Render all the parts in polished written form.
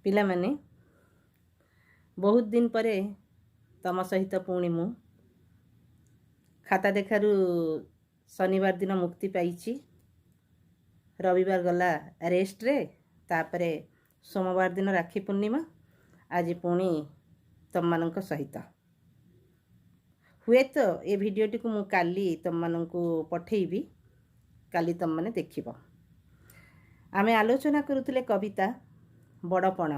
ପିଲାମାନେ, ବହୁତ ଦିନ ପରେ ତମ ସହିତ ପୁଣି ମୁଁ ଖାତା ଦେଖାରୁ ଶନିବାର ଦିନ ମୁକ୍ତି ପାଇଛି। ରବିବାର ଗଲା ରେଷ୍ଟରେ, ତାପରେ ସୋମବାର ଦିନ ରାକ୍ଷୀ ପୂର୍ଣ୍ଣିମା। ଆଜି ପୁଣି ତମମାନଙ୍କ ସହିତ। ହୁଏତ ଏ ଭିଡ଼ିଓଟିକୁ ମୁଁ କାଲି ତମମାନଙ୍କୁ ପଠେଇବି, କାଲି ତମମାନେ ଦେଖିବ। ଆମେ ଆଲୋଚନା କରୁଥିଲେ କବିତା ବଡ଼ପଣ।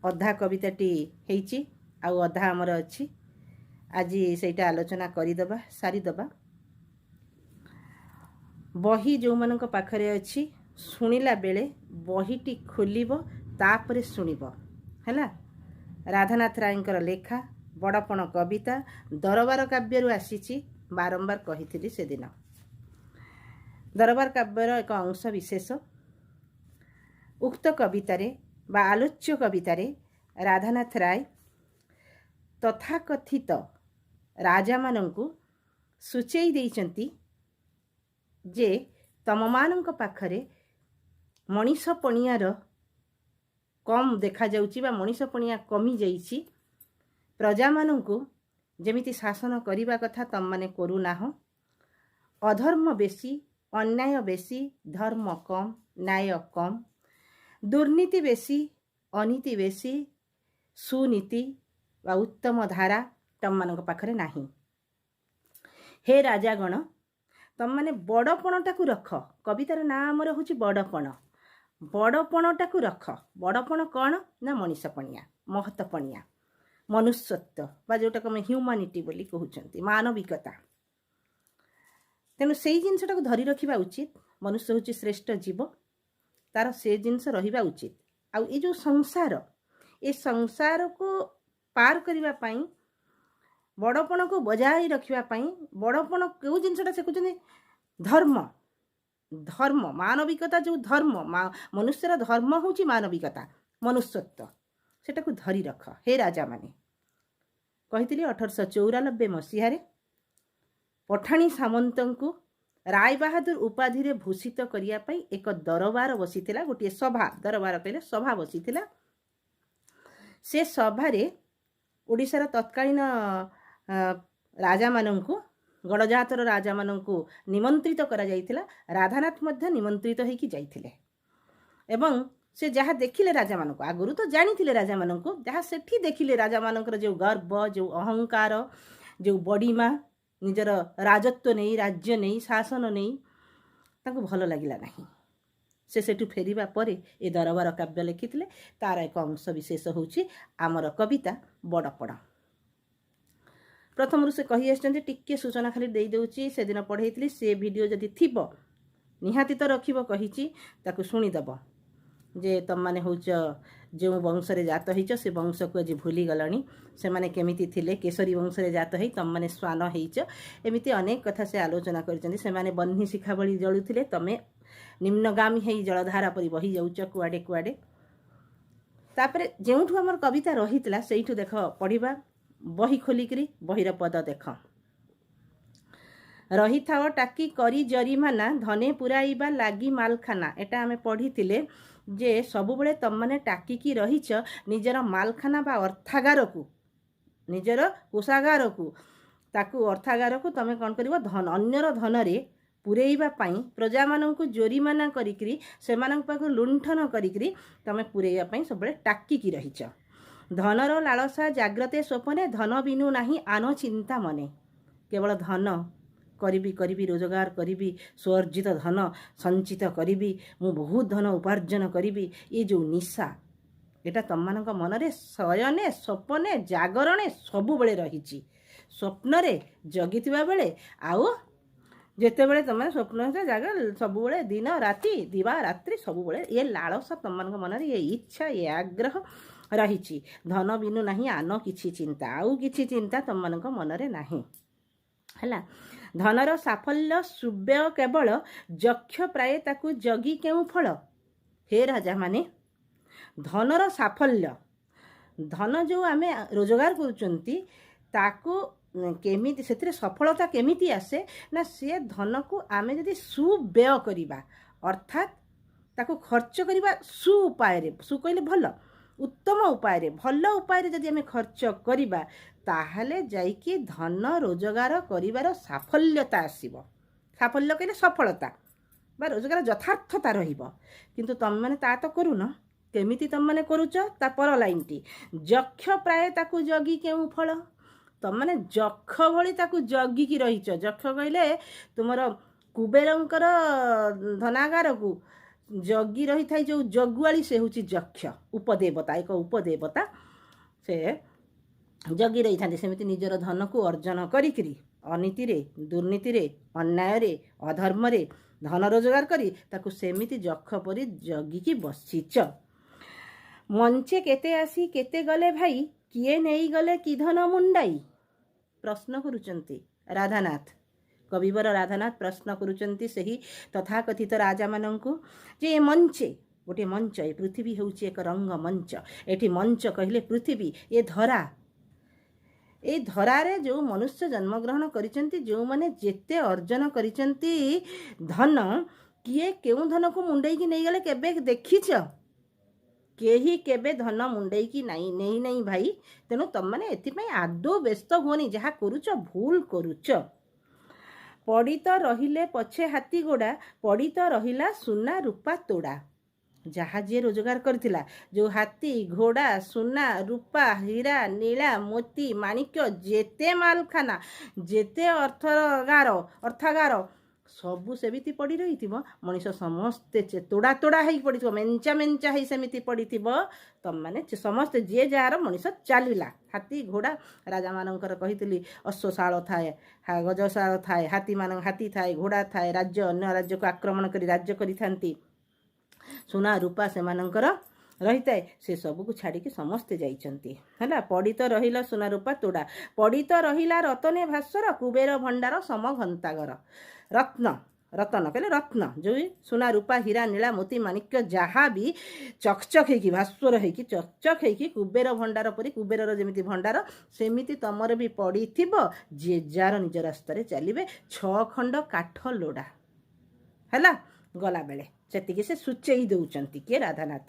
ଅଧା କବିତାଟି ହେଇଛି, ଆଉ ଅଧା ଆମର ଅଛି। ଆଜି ସେଇଟା ଆଲୋଚନା କରିଦେବା, ସାରିଦେବା। ବହି ଯେଉଁମାନଙ୍କ ପାଖରେ ଅଛି, ଶୁଣିଲା ବେଳେ ବହିଟି ଖୋଲିବ, ତାପରେ ଶୁଣିବ, ହେଲା? ରାଧାନାଥ ରାୟଙ୍କର ଲେଖା ବଡ଼ପଣ କବିତା ଦରବାର କାବ୍ୟରୁ ଆସିଛି। ବାରମ୍ବାର କହିଥିଲି ସେଦିନ, ଦରବାର କାବ୍ୟର ଏକ ଅଂଶ ବିଶେଷ। ଉକ୍ତ କବିତାରେ ବା ଆଲୋଚ୍ୟ କବିତାରେ ରାଧାନାଥ ରାୟ ତଥାକଥିତ ରାଜାମାନଙ୍କୁ ସୂଚେଇ ଦେଇଛନ୍ତି ଯେ ତମମାନଙ୍କ ପାଖରେ ମଣିଷ ପଣିଆର କମ୍ ଦେଖାଯାଉଛି ବା ମଣିଷ ପଣିଆ କମିଯାଇଛି। ପ୍ରଜାମାନଙ୍କୁ ଯେମିତି ଶାସନ କରିବା କଥା, ତମମାନେ କରୁନାହଁ। ଅଧର୍ମ ବେଶୀ, ଅନ୍ୟାୟ ବେଶୀ, ଧର୍ମ କମ୍, ନ୍ୟାୟ କମ୍, ଦୁର୍ନୀତି ବେଶୀ, ଅନୀତି ବେଶୀ, ସୁନୀତି ବା ଉତ୍ତମ ଧାରା ତମମାନଙ୍କ ପାଖରେ ନାହିଁ। ହେ ରାଜାଗଣ, ତମମାନେ ବଡ଼ପଣଟାକୁ ରଖ। କବିତାର ନାଁ ଆମର ହେଉଛି ବଡ଼ପଣ। ବଡ଼ପଣଟାକୁ ରଖ। ବଡ଼ପଣ କ'ଣ ନା ମଣିଷପଣିଆ, ମହତପଣିଆ, ମନୁଷ୍ୟତ୍ୱ ବା ଯେଉଁଟାକୁ ଆମେ ହ୍ୟୁମାନିଟି ବୋଲି କହୁଛନ୍ତି, ମାନବିକତା। ତେଣୁ ସେଇ ଜିନିଷଟାକୁ ଧରି ରଖିବା ଉଚିତ। ମନୁଷ୍ୟ ହେଉଛି ଶ୍ରେଷ୍ଠ ଜୀବ, ତାର ସେ ଜିନିଷ ରହିବା ଉଚିତ। ଆଉ ଏ ଯେଉଁ ସଂସାର, ଏ ସଂସାରକୁ ପାର କରିବା ପାଇଁ, ବଡ଼ପଣକୁ ବଜାୟ ରଖିବା ପାଇଁ, ବଡ଼ପଣ କେଉଁ ଜିନିଷଟା ସେ କହୁଛନ୍ତି? ଧର୍ମ। ଧର୍ମ, ମାନବିକତା, ଯେଉଁ ଧର୍ମ, ମନୁଷ୍ୟର ଧର୍ମ ହେଉଛି ମାନବିକତା, ମନୁଷ୍ୟତ୍ୱ, ସେଟାକୁ ଧରି ରଖ ହେ ରାଜାମାନେ। କହିଥିଲି, 1894 ମସିହାରେ ପଠାଣି ସାମନ୍ତଙ୍କୁ ରାୟବାହାଦୁର ଉପାଧିରେ ଭୂଷିତ କରିବା ପାଇଁ ଏକ ଦରବାର ବସିଥିଲା, ଗୋଟିଏ ସଭା। ଦରବାର କହିଲେ ସଭା ବସିଥିଲା। ସେ ସଭାରେ ଓଡ଼ିଶାର ତତ୍କାଳୀନ ରାଜାମାନଙ୍କୁ, ଗଡ଼ଜାତର ରାଜାମାନଙ୍କୁ ନିମନ୍ତ୍ରିତ କରାଯାଇଥିଲା। ରାଧାନାଥ ମଧ୍ୟ ନିମନ୍ତ୍ରିତ ହେଇକି ଯାଇଥିଲେ ଏବଂ ସେ ଯାହା ଦେଖିଲେ ରାଜାମାନଙ୍କୁ, ଆଗରୁ ତ ଜାଣିଥିଲେ ରାଜାମାନଙ୍କୁ, ଯାହା ସେଠି ଦେଖିଲେ, ରାଜାମାନଙ୍କର ଯେଉଁ ଗର୍ବ, ଯେଉଁ ଅହଙ୍କାର, ଯେଉଁ ବଡ଼ିମା, ନିଜର ରାଜତ୍ୱ ନେଇ, ରାଜ୍ୟ ନେଇ, ଶାସନ ନେଇ, ତାଙ୍କୁ ଭଲ ଲାଗିଲା ନାହିଁ। ସେ ସେଠୁ ଫେରିବା ପରେ ଏ ଦରବାର କାବ୍ୟ ଲେଖିଥିଲେ। ତାର ଏକ ଅଂଶ ବିଶେଷ ହେଉଛି ଆମର କବିତା ବଡ଼ପଣ। ପ୍ରଥମରୁ ସେ କହି ଆସିଛନ୍ତି। ଟିକେ ସୂଚନା ଖାଲି ଦେଇଦେଉଛି। ସେଦିନ ପଢ଼େଇଥିଲି, ସେ ଭିଡ଼ିଓ ଯଦି ଥିବ, ନିହାତି ତ ରଖିବ କହିଛି, ତାକୁ ଶୁଣିଦେବ ଯେ ତମମାନେ ହେଉଛ, ଯେଉଁ ବଂଶରେ ଜାତ ହେଇଛ, ସେ ବଂଶକୁ ଆଜି ଭୁଲିଗଲଣି। ସେମାନେ କେମିତି ଥିଲେ? କେଶରୀ ବଂଶରେ ଜାତ ହେଇ ତମମାନେ ଶ୍ୱାନ ହେଇଛ। ଏମିତି ଅନେକ କଥା ସେ ଆଲୋଚନା କରିଛନ୍ତି। ସେମାନେ ବହ୍ନି ଶିଖା ଭଳି ଜଳୁଥିଲେ, ତମେ ନିମ୍ନଗାମୀ ହେଇ ଜଳଧାରା ପରି ବହି ଯାଉଛ କୁଆଡ଼େ କୁଆଡ଼େ। ତାପରେ ଯେଉଁଠୁ ଆମର କବିତା ରହିଥିଲା, ସେଇଠୁ ଦେଖ ପଢ଼ିବା। ବହି ଖୋଲିକିରି ବହିର ପଦ ଦେଖ। ରହିଥାଅ ଟାକି କରି ଜରିମାନା, ଧନେ ପୁରାଇବା ଲାଗି ମାଲଖାନା। ଏଟା ଆମେ ପଢ଼ିଥିଲେ ଯେ ସବୁବେଳେ ତମମାନେ ଟାକିକି ରହିଛ ନିଜର ମାଲଖାନା ବା ଅର୍ଥାଗାରକୁ, ନିଜର କୋଷାଗାରକୁ। ତାକୁ ଅର୍ଥାଗାରକୁ ତମେ କ'ଣ କରିବ? ଧନ, ଅନ୍ୟର ଧନରେ ପୁରେଇବା ପାଇଁ ପ୍ରଜାମାନଙ୍କୁ ଜୋରିମାନା କରିକିରି, ସେମାନଙ୍କ ପାଖରୁ ଲୁଣ୍ଠନ କରିକିରି ତମେ ପୁରେଇବା ପାଇଁ ସବୁବେଳେ ଟାକିକି ରହିଛ। ଧନର ଲାଳସା ଜାଗ୍ରତେ ସ୍ୱପ୍ନେ, ଧନ ବିନୁ ନାହିଁ ଆନ ଚିନ୍ତା ମନେ। କେବଳ ଧନ କରିବି କରିବି, ରୋଜଗାର କରିବି, ସ୍ୱଅର୍ଜିତ ଧନ ସଞ୍ଚିତ କରିବି, ମୁଁ ବହୁତ ଧନ ଉପାର୍ଜନ କରିବି, ଏ ଯେଉଁ ନିଶା, ଏଇଟା ତମମାନଙ୍କ ମନରେ ଶୟନେ ସ୍ୱପ୍ନେ ଜାଗରଣେ ସବୁବେଳେ ରହିଛି। ସ୍ୱପ୍ନରେ ଜଗିଥିବା ବେଳେ ଆଉ ଯେତେବେଳେ ତମେ ସ୍ୱପ୍ନ ଜାଗ, ସବୁବେଳେ ଦିନ ରାତି, ଦିବା ରାତ୍ରି ସବୁବେଳେ ଏ ଲାଳସା ତମମାନଙ୍କ ମନରେ, ଏ ଇଚ୍ଛା, ଏ ଆଗ୍ରହ ରହିଛି। ଧନ ବିନୁ ନାହିଁ ଆନ କିଛି ଚିନ୍ତା, ଆଉ କିଛି ଚିନ୍ତା ତମମାନଙ୍କ ମନରେ ନାହିଁ। ହେଲା, ଧନର ସାଫଲ୍ୟ ସୁବ୍ୟୟ କେବଳ, ଯକ୍ଷ ପ୍ରାୟ ତାକୁ ଜଗି କେଉଁ ଫଳ। ହେ ରାଜାମାନେ, ଧନର ସାଫଲ୍ୟ, ଧନ ଯେଉଁ ଆମେ ରୋଜଗାର କରୁଛନ୍ତି, ତାକୁ କେମିତି, ସେଥିରେ ସଫଳତା କେମିତି ଆସେ ନା ସେ ଧନକୁ ଆମେ ଯଦି ସୁବ୍ୟୟ କରିବା, ଅର୍ଥାତ୍ ତାକୁ ଖର୍ଚ୍ଚ କରିବା ସୁ ଉପାୟରେ। ସୁ କହିଲେ ଭଲ। ଉତ୍ତମ ଉପାୟରେ, ଭଲ ଉପାୟରେ ଯଦି ଆମେ ଖର୍ଚ୍ଚ କରିବା, ତାହେଲେ ଯାଇକି ଧନ ରୋଜଗାର କରିବାର ସାଫଲ୍ୟତା ଆସିବ। ସାଫଲ୍ୟ କହିଲେ ସଫଳତା ବା ରୋଜଗାର ଯଥାର୍ଥତା ରହିବ। କିନ୍ତୁ ତମେମାନେ ତା ତ କରୁନ। କେମିତି ତମମାନେ କରୁଛ? ତା ପର ଲାଇନଟି, ଯକ୍ଷ ପ୍ରାୟ ତାକୁ ଜଗି କେଉଁ ଫଳ। ତମମାନେ ଯକ୍ଷ ଭଳି ତାକୁ ଜଗିକି ରହିଛ। ଯକ୍ଷ କହିଲେ ତୁମର କୁବେରଙ୍କର ଧନାଗାରକୁ ଜଗି ରହିଥାଏ ଯେଉଁ ଜଗୁଆଳି, ସେ ହେଉଛି ଯକ୍ଷ, ଉପଦେବତା, ଏକ ଉପଦେବତା। ସେ ଜଗି ରହିଥାନ୍ତି। ସେମିତି ନିଜର ଧନକୁ ଅର୍ଜନ କରିକିରି ଅନୀତିରେ, ଦୁର୍ନୀତିରେ, ଅନ୍ୟାୟରେ, ଅଧର୍ମରେ ଧନ ରୋଜଗାର କରି ତାକୁ ସେମିତି ଯକ୍ଷ ପରି ଜଗିକି ବସିଛ। ମଞ୍ଚେ କେତେ ଆସି କେତେ ଗଲେ ଭାଇ, କିଏ ନେଇଗଲେ କି ଧନ ମୁଣ୍ଡାଇ। ପ୍ରଶ୍ନ କରୁଛନ୍ତି ରାଧାନାଥ, କବିବର ରାଧାନାଥ ପ୍ରଶ୍ନ କରୁଛନ୍ତି ସେହି ତଥାକଥିତ ରାଜାମାନଙ୍କୁ ଯେ ଏ ମଞ୍ଚେ, ଗୋଟିଏ ମଞ୍ଚ, ଏ ପୃଥିବୀ ହେଉଛି ଏକ ରଙ୍ଗ ମଞ୍ଚ। ଏଠି ମଞ୍ଚ କହିଲେ ପୃଥିବୀ, ଏ ଧରା। ଏଇ ଧରାରେ ଯେଉଁ ମନୁଷ୍ୟ ଜନ୍ମଗ୍ରହଣ କରିଛନ୍ତି, ଯେଉଁମାନେ ଯେତେ ଅର୍ଜନ କରିଛନ୍ତି ଧନ, କିଏ କେଉଁ ଧନକୁ ମୁଣ୍ଡେଇକି ନେଇଗଲେ କେବେ ଦେଖିଛ? କେହି କେବେ ଧନ ମୁଣ୍ଡେଇକି ନାଇଁ ନେଇ ନାହିଁ ଭାଇ। ତେଣୁ ତମମାନେ ଏଥିପାଇଁ ଆଦୌ ବ୍ୟସ୍ତ ହୁଅନି। ଯାହା କରୁଛ ଭୁଲ କରୁଛ। ପଡ଼ିତ ରହିଲେ ପଛେ ହାତୀ ଗୋଡ଼ା, ପଡ଼ିତ ରହିଲା ସୁନା ରୂପା ତୋଡ଼ା। ଯାହା ଯିଏ ରୋଜଗାର କରିଥିଲା, ଯେଉଁ ହାତୀ ଘୋଡ଼ା, ସୁନା ରୂପା, ହୀରା ନୀଳା, ମୋତି ମାଣିକ୍ୟ, ଯେତେ ମାଲଖାନା, ଯେତେ ଅର୍ଥଗାର, ଅର୍ଥାଗାର ସବୁ ସେମିତି ପଡ଼ି ରହିଥିବ। ମଣିଷ ସମସ୍ତେ ତୋଡ଼ା ତୋଡ଼ା ହେଇକି ପଡ଼ିଥିବ, ମେଞ୍ଚା ମେଞ୍ଚା ହେଇ ସେମିତି ପଡ଼ିଥିବ। ତମମାନେ ସମସ୍ତେ ଯିଏ ଯାହାର ମଣିଷ ଚାଲିଲା। ହାତୀ ଘୋଡ଼ା ରାଜାମାନଙ୍କର କହିଥିଲି, ଅଶ୍ୱଶାଳ ଥାଏ, ଗଜଶାଳ ଥାଏ, ହାତୀ ଥାଏ, ଘୋଡ଼ା ଥାଏ। ରାଜ୍ୟ ଅନ୍ୟ ରାଜ୍ୟକୁ ଆକ୍ରମଣ କରି ରାଜ୍ୟ କରିଥାନ୍ତି। ସୁନା ରୂପା ସେମାନଙ୍କର ରହିଥାଏ। ସେ ସବୁକୁ ଛାଡ଼ିକି ସମସ୍ତେ ଯାଇଛନ୍ତି। ହେଲା, ପଡ଼ିତ ରହିଲା ସୁନା ରୂପା ତୋଡ଼ା, ପଡ଼ିତ ରହିଲା ରତନେ ଭାସ୍ୱର, କୁବେର ଭଣ୍ଡାର ସମ ଘନ୍ତାଘର। ରତ୍ନ, ରତନ କହିଲେ ରତ୍ନ, ଯେଉଁ ସୁନା ରୂପା ହୀରା ନୀଳା ମୋତି ମାଣିକ୍ୟ ଯାହା ବି ଚକଚକ ହେଇକି, ଭାସ୍ୱର ହେଇକି, ଚକଚକ ହେଇକି କୁବେର ଭଣ୍ଡାର ପରି, କୁବେରର ଯେମିତି ଭଣ୍ଡାର ସେମିତି ତମର ବି ପଡ଼ିଥିବ। ଯିଏ ଯାର ନିଜ ରାସ୍ତାରେ ଚାଲିବେ। ଛଅ ଖଣ୍ଡ କାଠ ଲୋଡ଼ା ହେଲା ଗଲାବେଳେ, ସେତିକି ସେ ସୂଚେଇ ଦେଉଛନ୍ତି। କିଏ? ରାଧାନାଥ।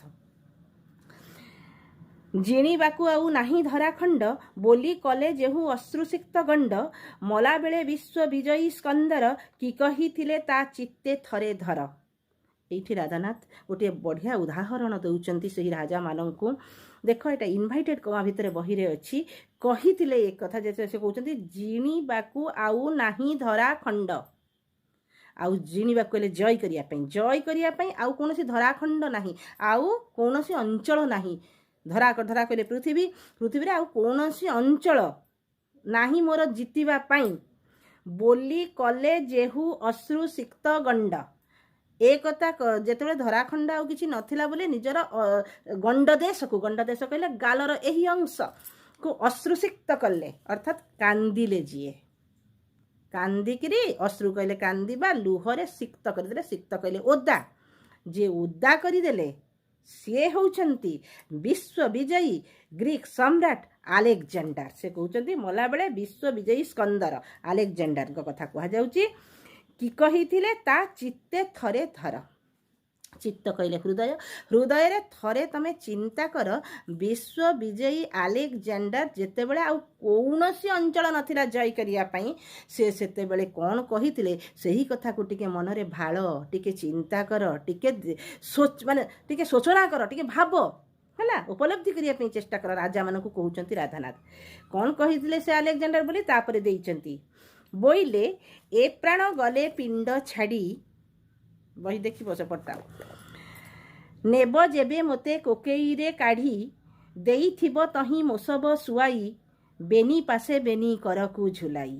ଜିଣିବାକୁ ଆଉ ନାହିଁ ଧରାଖଣ୍ଡ, ବୋଲି କଲେ ଯେହୁ ଅଶ୍ରୁସିକ୍ତ ଗଣ୍ଡ। ମଲାବେଳେ ବିଶ୍ୱ ବିଜୟୀ ସ୍କନ୍ଦର, କି କହିଥିଲେ ତା ଚିତ୍ତେ ଥରେ ଧର। ଏଇଠି ରାଧାନାଥ ଗୋଟିଏ ବଢ଼ିଆ ଉଦାହରଣ ଦେଉଛନ୍ତି ସେହି ରାଜାମାନଙ୍କୁ। ଦେଖ, ଏଇଟା ଇନଭାଇଟେଡ୍ କମା ଭିତରେ ବହିରେ ଅଛି। କହିଥିଲେ ଏ କଥା ଯେ ସେ କହୁଛନ୍ତି ଜିଣିବାକୁ ଆଉ ନାହିଁ ଧରାଖଣ୍ଡ। ଆଉ ଜିଣିବାକୁ ହେଲେ ଜୟ କରିବା ପାଇଁ, ଜୟ କରିବା ପାଇଁ ଆଉ କୌଣସି ଧରାଖଣ୍ଡ ନାହିଁ, ଆଉ କୌଣସି ଅଞ୍ଚଳ ନାହିଁ। ଧରା, ଧରା କହିଲେ ପୃଥିବୀ। ପୃଥିବୀରେ ଆଉ କୌଣସି ଅଞ୍ଚଳ ନାହିଁ ମୋର ଜିତିବା ପାଇଁ। ବୋଲି କଲେ ଯେହୁ ଅଶ୍ରୁ ସିକ୍ତ ଗଣ୍ଡ। ଏ କଥା ଯେତେବେଳେ ଧରାଖଣ୍ଡ ଆଉ କିଛି ନଥିଲା ବୋଲି ନିଜର ଗଣ୍ଡଦେଶକୁ, ଗଣ୍ଡଦେଶ କହିଲେ ଗାଲର ଏହି ଅଂଶକୁ, ଅଶ୍ରୁସିକ୍ତ କଲେ, ଅର୍ଥାତ୍ କାନ୍ଦିଲେ। ଯିଏ କାନ୍ଦିକିରି, ଅଶ୍ରୁ କହିଲେ କାନ୍ଦିବା, ଲୁହରେ ସିକ୍ତ କରିଦେଲେ। ସିକ୍ତ କହିଲେ ଓଦା। ଯିଏ ଓଦା କରିଦେଲେ ସିଏ ହେଉଛନ୍ତି ବିଶ୍ୱ ବିଜୟୀ ଗ୍ରୀକ୍ ସମ୍ରାଟ ଆଲେକ୍ଜାଣ୍ଡାର। ସେ କହୁଛନ୍ତି ମଲାବେଳେ ବିଶ୍ୱ ବିଜୟୀ ସ୍କନ୍ଦର ଆଲେକ୍ଜାଣ୍ଡାରଙ୍କ କଥା କୁହାଯାଉଛି। କି କହିଥିଲେ ତା ଚିତ୍ତେ ଥରେ ଧର। ଚିତ୍ତ କହିଲେ ହୃଦୟ। ହୃଦୟରେ ଥରେ ତମେ ଚିନ୍ତା କର, ବିଶ୍ୱ ବିଜୟୀ ଆଲେକ୍ଜାଣ୍ଡାର ଯେତେବେଳେ ଆଉ କୌଣସି ଅଞ୍ଚଳ ନଥିଲା ଜୟ କରିବା ପାଇଁ, ସେ ସେତେବେଳେ କ'ଣ କହିଥିଲେ, ସେହି କଥାକୁ ଟିକେ ମନରେ ଭାଳ, ଟିକେ ଚିନ୍ତା କର, ଟିକେ ସୋଚ, ମାନେ ଟିକେ ଶୋଚନା କର, ଟିକେ ଭାବ, ହେଲା, ଉପଲବ୍ଧି କରିବା ପାଇଁ ଚେଷ୍ଟା କର। ରାଜାମାନଙ୍କୁ କହୁଛନ୍ତି ରାଧାନାଥ। କ'ଣ କହିଥିଲେ ସେ ଆଲେକ୍ଜାଣ୍ଡାର ବୋଲି ତାପରେ ଦେଇଛନ୍ତି। ବୋଇଲେ ଏ ପ୍ରାଣ ଗଲେ ପିଣ୍ଡ ଛାଡ଼ି, ବହି ଦେଖିବ ସେପଟଟା, ନେବ ଯେବେ ମୋତେ କୋକେଇରେ କାଢ଼ି, ଦେଇଥିବ ତହିଁ ମୋ ଶବ ଶୁଆଇ, ବେନି ପାଶେ ବେନି କରକୁ ଝୁଲାଇ।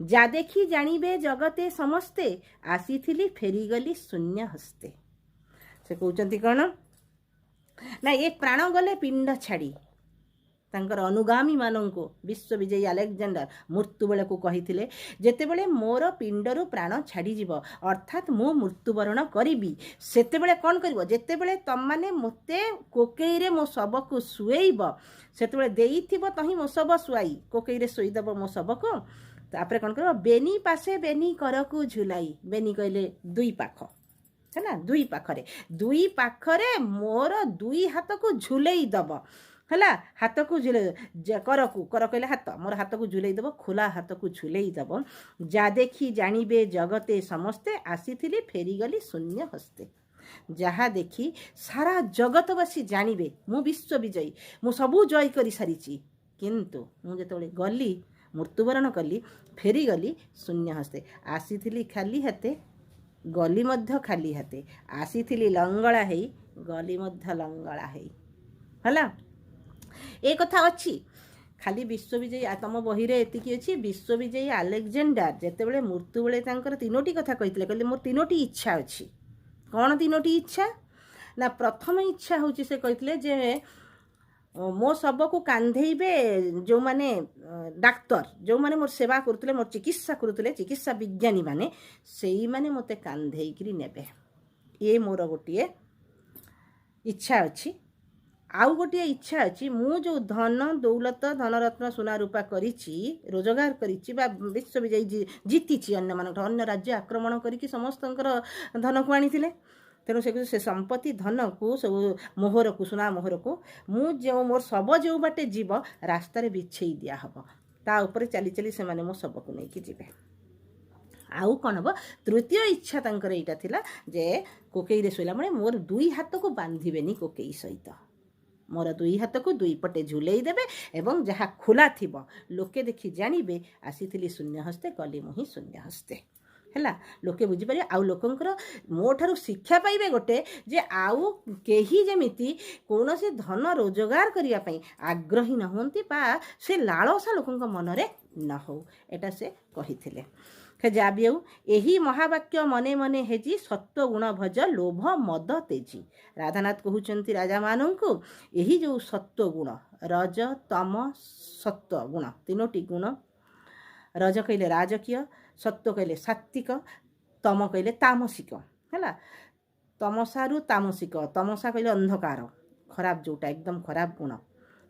ଯା ଦେଖି ଜାଣିବେ ଜଗତେ ସମସ୍ତେ, ଆସିଥିଲି ଫେରିଗଲି ଶୂନ୍ୟ ହସ୍ତେ। ସେ କହୁଛନ୍ତି କ'ଣ ନା ଏ ପ୍ରାଣ ଗଲେ ପିଣ୍ଡ ଛାଡ଼ି, ତାଙ୍କର ଅନୁଗାମୀମାନଙ୍କୁ ବିଶ୍ୱ ବିଜୟୀ ଆଲେକ୍ଜାଣ୍ଡାର ମୃତ୍ୟୁ ବେଳକୁ କହିଥିଲେ, ଯେତେବେଳେ ମୋର ପିଣ୍ଡରୁ ପ୍ରାଣ ଛାଡ଼ିଯିବ, ଅର୍ଥାତ୍ ମୁଁ ମୃତ୍ୟୁବରଣ କରିବି, ସେତେବେଳେ କ'ଣ କରିବ? ଯେତେବେଳେ ତମମାନେ ମୋତେ କୋକେଇରେ ମୋ ଶବକୁ ଶୁଏଇବ, ସେତେବେଳେ ଦେଇଥିବ ତହିଁ ମୋ ଶବ ଶୁଆଇ, କୋକେଇରେ ଶୋଇଦେବ ମୋ ଶବକୁ। ତାପରେ କ'ଣ କରିବ? ବେନି ପାଶେ ବେନି କରକୁ ଝୁଲାଇ। ବେନି କହିଲେ ଦୁଇ ପାଖ, ହେଲା, ଦୁଇ ପାଖରେ, ଦୁଇ ପାଖରେ ମୋର ଦୁଇ ହାତକୁ ଝୁଲେଇ ଦବ। ହେଲା, ହାତକୁ ଝୁଲେଇ, କରକୁ, କର କହିଲେ ହାତ, ମୋର ହାତକୁ ଝୁଲେଇ ଦେବ, ଖୋଲା ହାତକୁ ଝୁଲେଇ ଦେବ। ଯା ଦେଖି ଜାଣିବେ ଜଗତେ ସମସ୍ତେ, ଆସିଥିଲି ଫେରିଗଲି ଶୂନ୍ୟ ହସ୍ତେ। ଯାହା ଦେଖି ସାରା ଜଗତବାସୀ ଜାଣିବେ ମୁଁ ବିଶ୍ୱ ବିଜୟୀ, ମୁଁ ସବୁ ଜୟ କରିସାରିଛି। କିନ୍ତୁ ମୁଁ ଯେତେବେଳେ ଗଲି, ମୃତ୍ୟୁବରଣ କଲି, ଫେରିଗଲି ଶୂନ୍ୟ ହସ୍ତେ। ଆସିଥିଲି ଖାଲି ହାତେ, ଗଲି ମଧ୍ୟ ଖାଲି ହାତେ। ଆସିଥିଲି ଲଙ୍ଗଳା ହେଇ, ଗଲି ମଧ୍ୟ ଲଙ୍ଗଳା ହେଇ। ହେଲା, ଏ କଥା ଅଛି। ଖାଲି ବିଶ୍ୱବିଜୟୀ ତମ ବହିରେ ଏତିକି ଅଛି। ବିଶ୍ୱବିଜୟୀ ଆଲେକ୍ଜାଣ୍ଡାର ଯେତେବେଳେ ମୃତ୍ୟୁ ବେଳେ ତାଙ୍କର ତିନୋଟି କଥା କହିଥିଲେ। କହିଲେ, ମୋର ତିନୋଟି ଇଚ୍ଛା ଅଛି। କ'ଣ ତିନୋଟି ଇଚ୍ଛା ନା, ପ୍ରଥମ ଇଚ୍ଛା ହେଉଛି, ସେ କହିଥିଲେ ଯେ ମୋ ଶବକୁ କାନ୍ଧେଇବେ ଯେଉଁମାନେ ଡାକ୍ତର, ଯେଉଁମାନେ ମୋର ସେବା କରୁଥିଲେ, ମୋର ଚିକିତ୍ସା କରୁଥିଲେ, ଚିକିତ୍ସା ବିଜ୍ଞାନୀମାନେ, ସେଇମାନେ ମୋତେ କାନ୍ଧେଇକିରି ନେବେ। ଇଏ ମୋର ଗୋଟିଏ ଇଚ୍ଛା ଅଛି। ଆଉ ଗୋଟିଏ ଇଚ୍ଛା ଅଛି, ମୁଁ ଯେଉଁ ଧନ ଦୌଲତ, ଧନରତ୍ନ, ସୁନା ରୂପା କରିଛି, ରୋଜଗାର କରିଛି ବା ବିଶ୍ୱ ବିଜୟୀ ଜିତିଛି ଅନ୍ୟମାନଙ୍କଠୁ, ଅନ୍ୟ ରାଜ୍ୟ ଆକ୍ରମଣ କରିକି ସମସ୍ତଙ୍କର ଧନକୁ ଆଣିଥିଲେ। ତେଣୁ ସେ ସମ୍ପତ୍ତି ଧନକୁ ସବୁ, ମୋହରକୁ, ସୁନା ମୋହରକୁ ମୁଁ ଯେଉଁ ମୋର ଶବ ଯେଉଁ ବାଟେ ଯିବ, ରାସ୍ତାରେ ବିଛେଇ ଦିଆହବ, ତା ଉପରେ ଚାଲି ଚାଲି ସେମାନେ ମୋ ଶବକୁ ନେଇକି ଯିବେ। ଆଉ କ'ଣ ହେବ? ତୃତୀୟ ଇଚ୍ଛା ତାଙ୍କର ଏଇଟା ଥିଲା ଯେ କୋକେଇରେ ଶୋଇଲା ବେଳେ ମୋର ଦୁଇ ହାତକୁ ବାନ୍ଧିବେନି କୋକେଇ ସହିତ, ମୋର ଦୁଇ ହାତକୁ ଦୁଇ ପଟେ ଝୁଲେଇ ଦେବେ ଏବଂ ଯାହା ଖୋଲା ଥିବ, ଲୋକେ ଦେଖି ଜାଣିବେ ଆସିଥିଲି ଶୂନ୍ୟ ହସ୍ତେ, ଗଲି ମୁହିଁ ଶୂନ୍ୟ ହସ୍ତେ। ହେଲା, ଲୋକେ ବୁଝିପାରିବେ ଆଉ ଲୋକଙ୍କର ମୋ ଠାରୁ ଶିକ୍ଷା ପାଇବେ ଗୋଟେ ଯେ ଆଉ କେହି ଯେମିତି କୌଣସି ଧନ ରୋଜଗାର କରିବା ପାଇଁ ଆଗ୍ରହୀ ନ ହୁଅନ୍ତି ବା ସେ ଲାଳସା ଲୋକଙ୍କ ମନରେ ନ ହଉ। ଏଇଟା ସେ କହିଥିଲେ। ଯାହା ବି ହେଉ, ଏହି ମହାବାକ୍ୟ ମନେ ମନେ ହେଜି, ସତ୍ୱ ଗୁଣ ଭଜ ଲୋଭ ମଦ ତେଜି। ରାଧାନାଥ କହୁଛନ୍ତି ରାଜାମାନଙ୍କୁ, ଏହି ଯେଉଁ ସତ୍ୱ ଗୁଣ, ରଜ, ତମ, ସତ୍ୱ ଗୁଣ, ତିନୋଟି ଗୁଣ। ରଜ କହିଲେ ରାଜକୀୟ, ସତ୍ୱ କହିଲେ ସାତ୍ତ୍ୱିକ, ତମ କହିଲେ ତାମସିକ। ହେଲା, ତମସାରୁ ତାମସିକ। ତମସା କହିଲେ ଅନ୍ଧକାର, ଖରାପ, ଯେଉଁଟା ଏକଦମ ଖରାପ ଗୁଣ।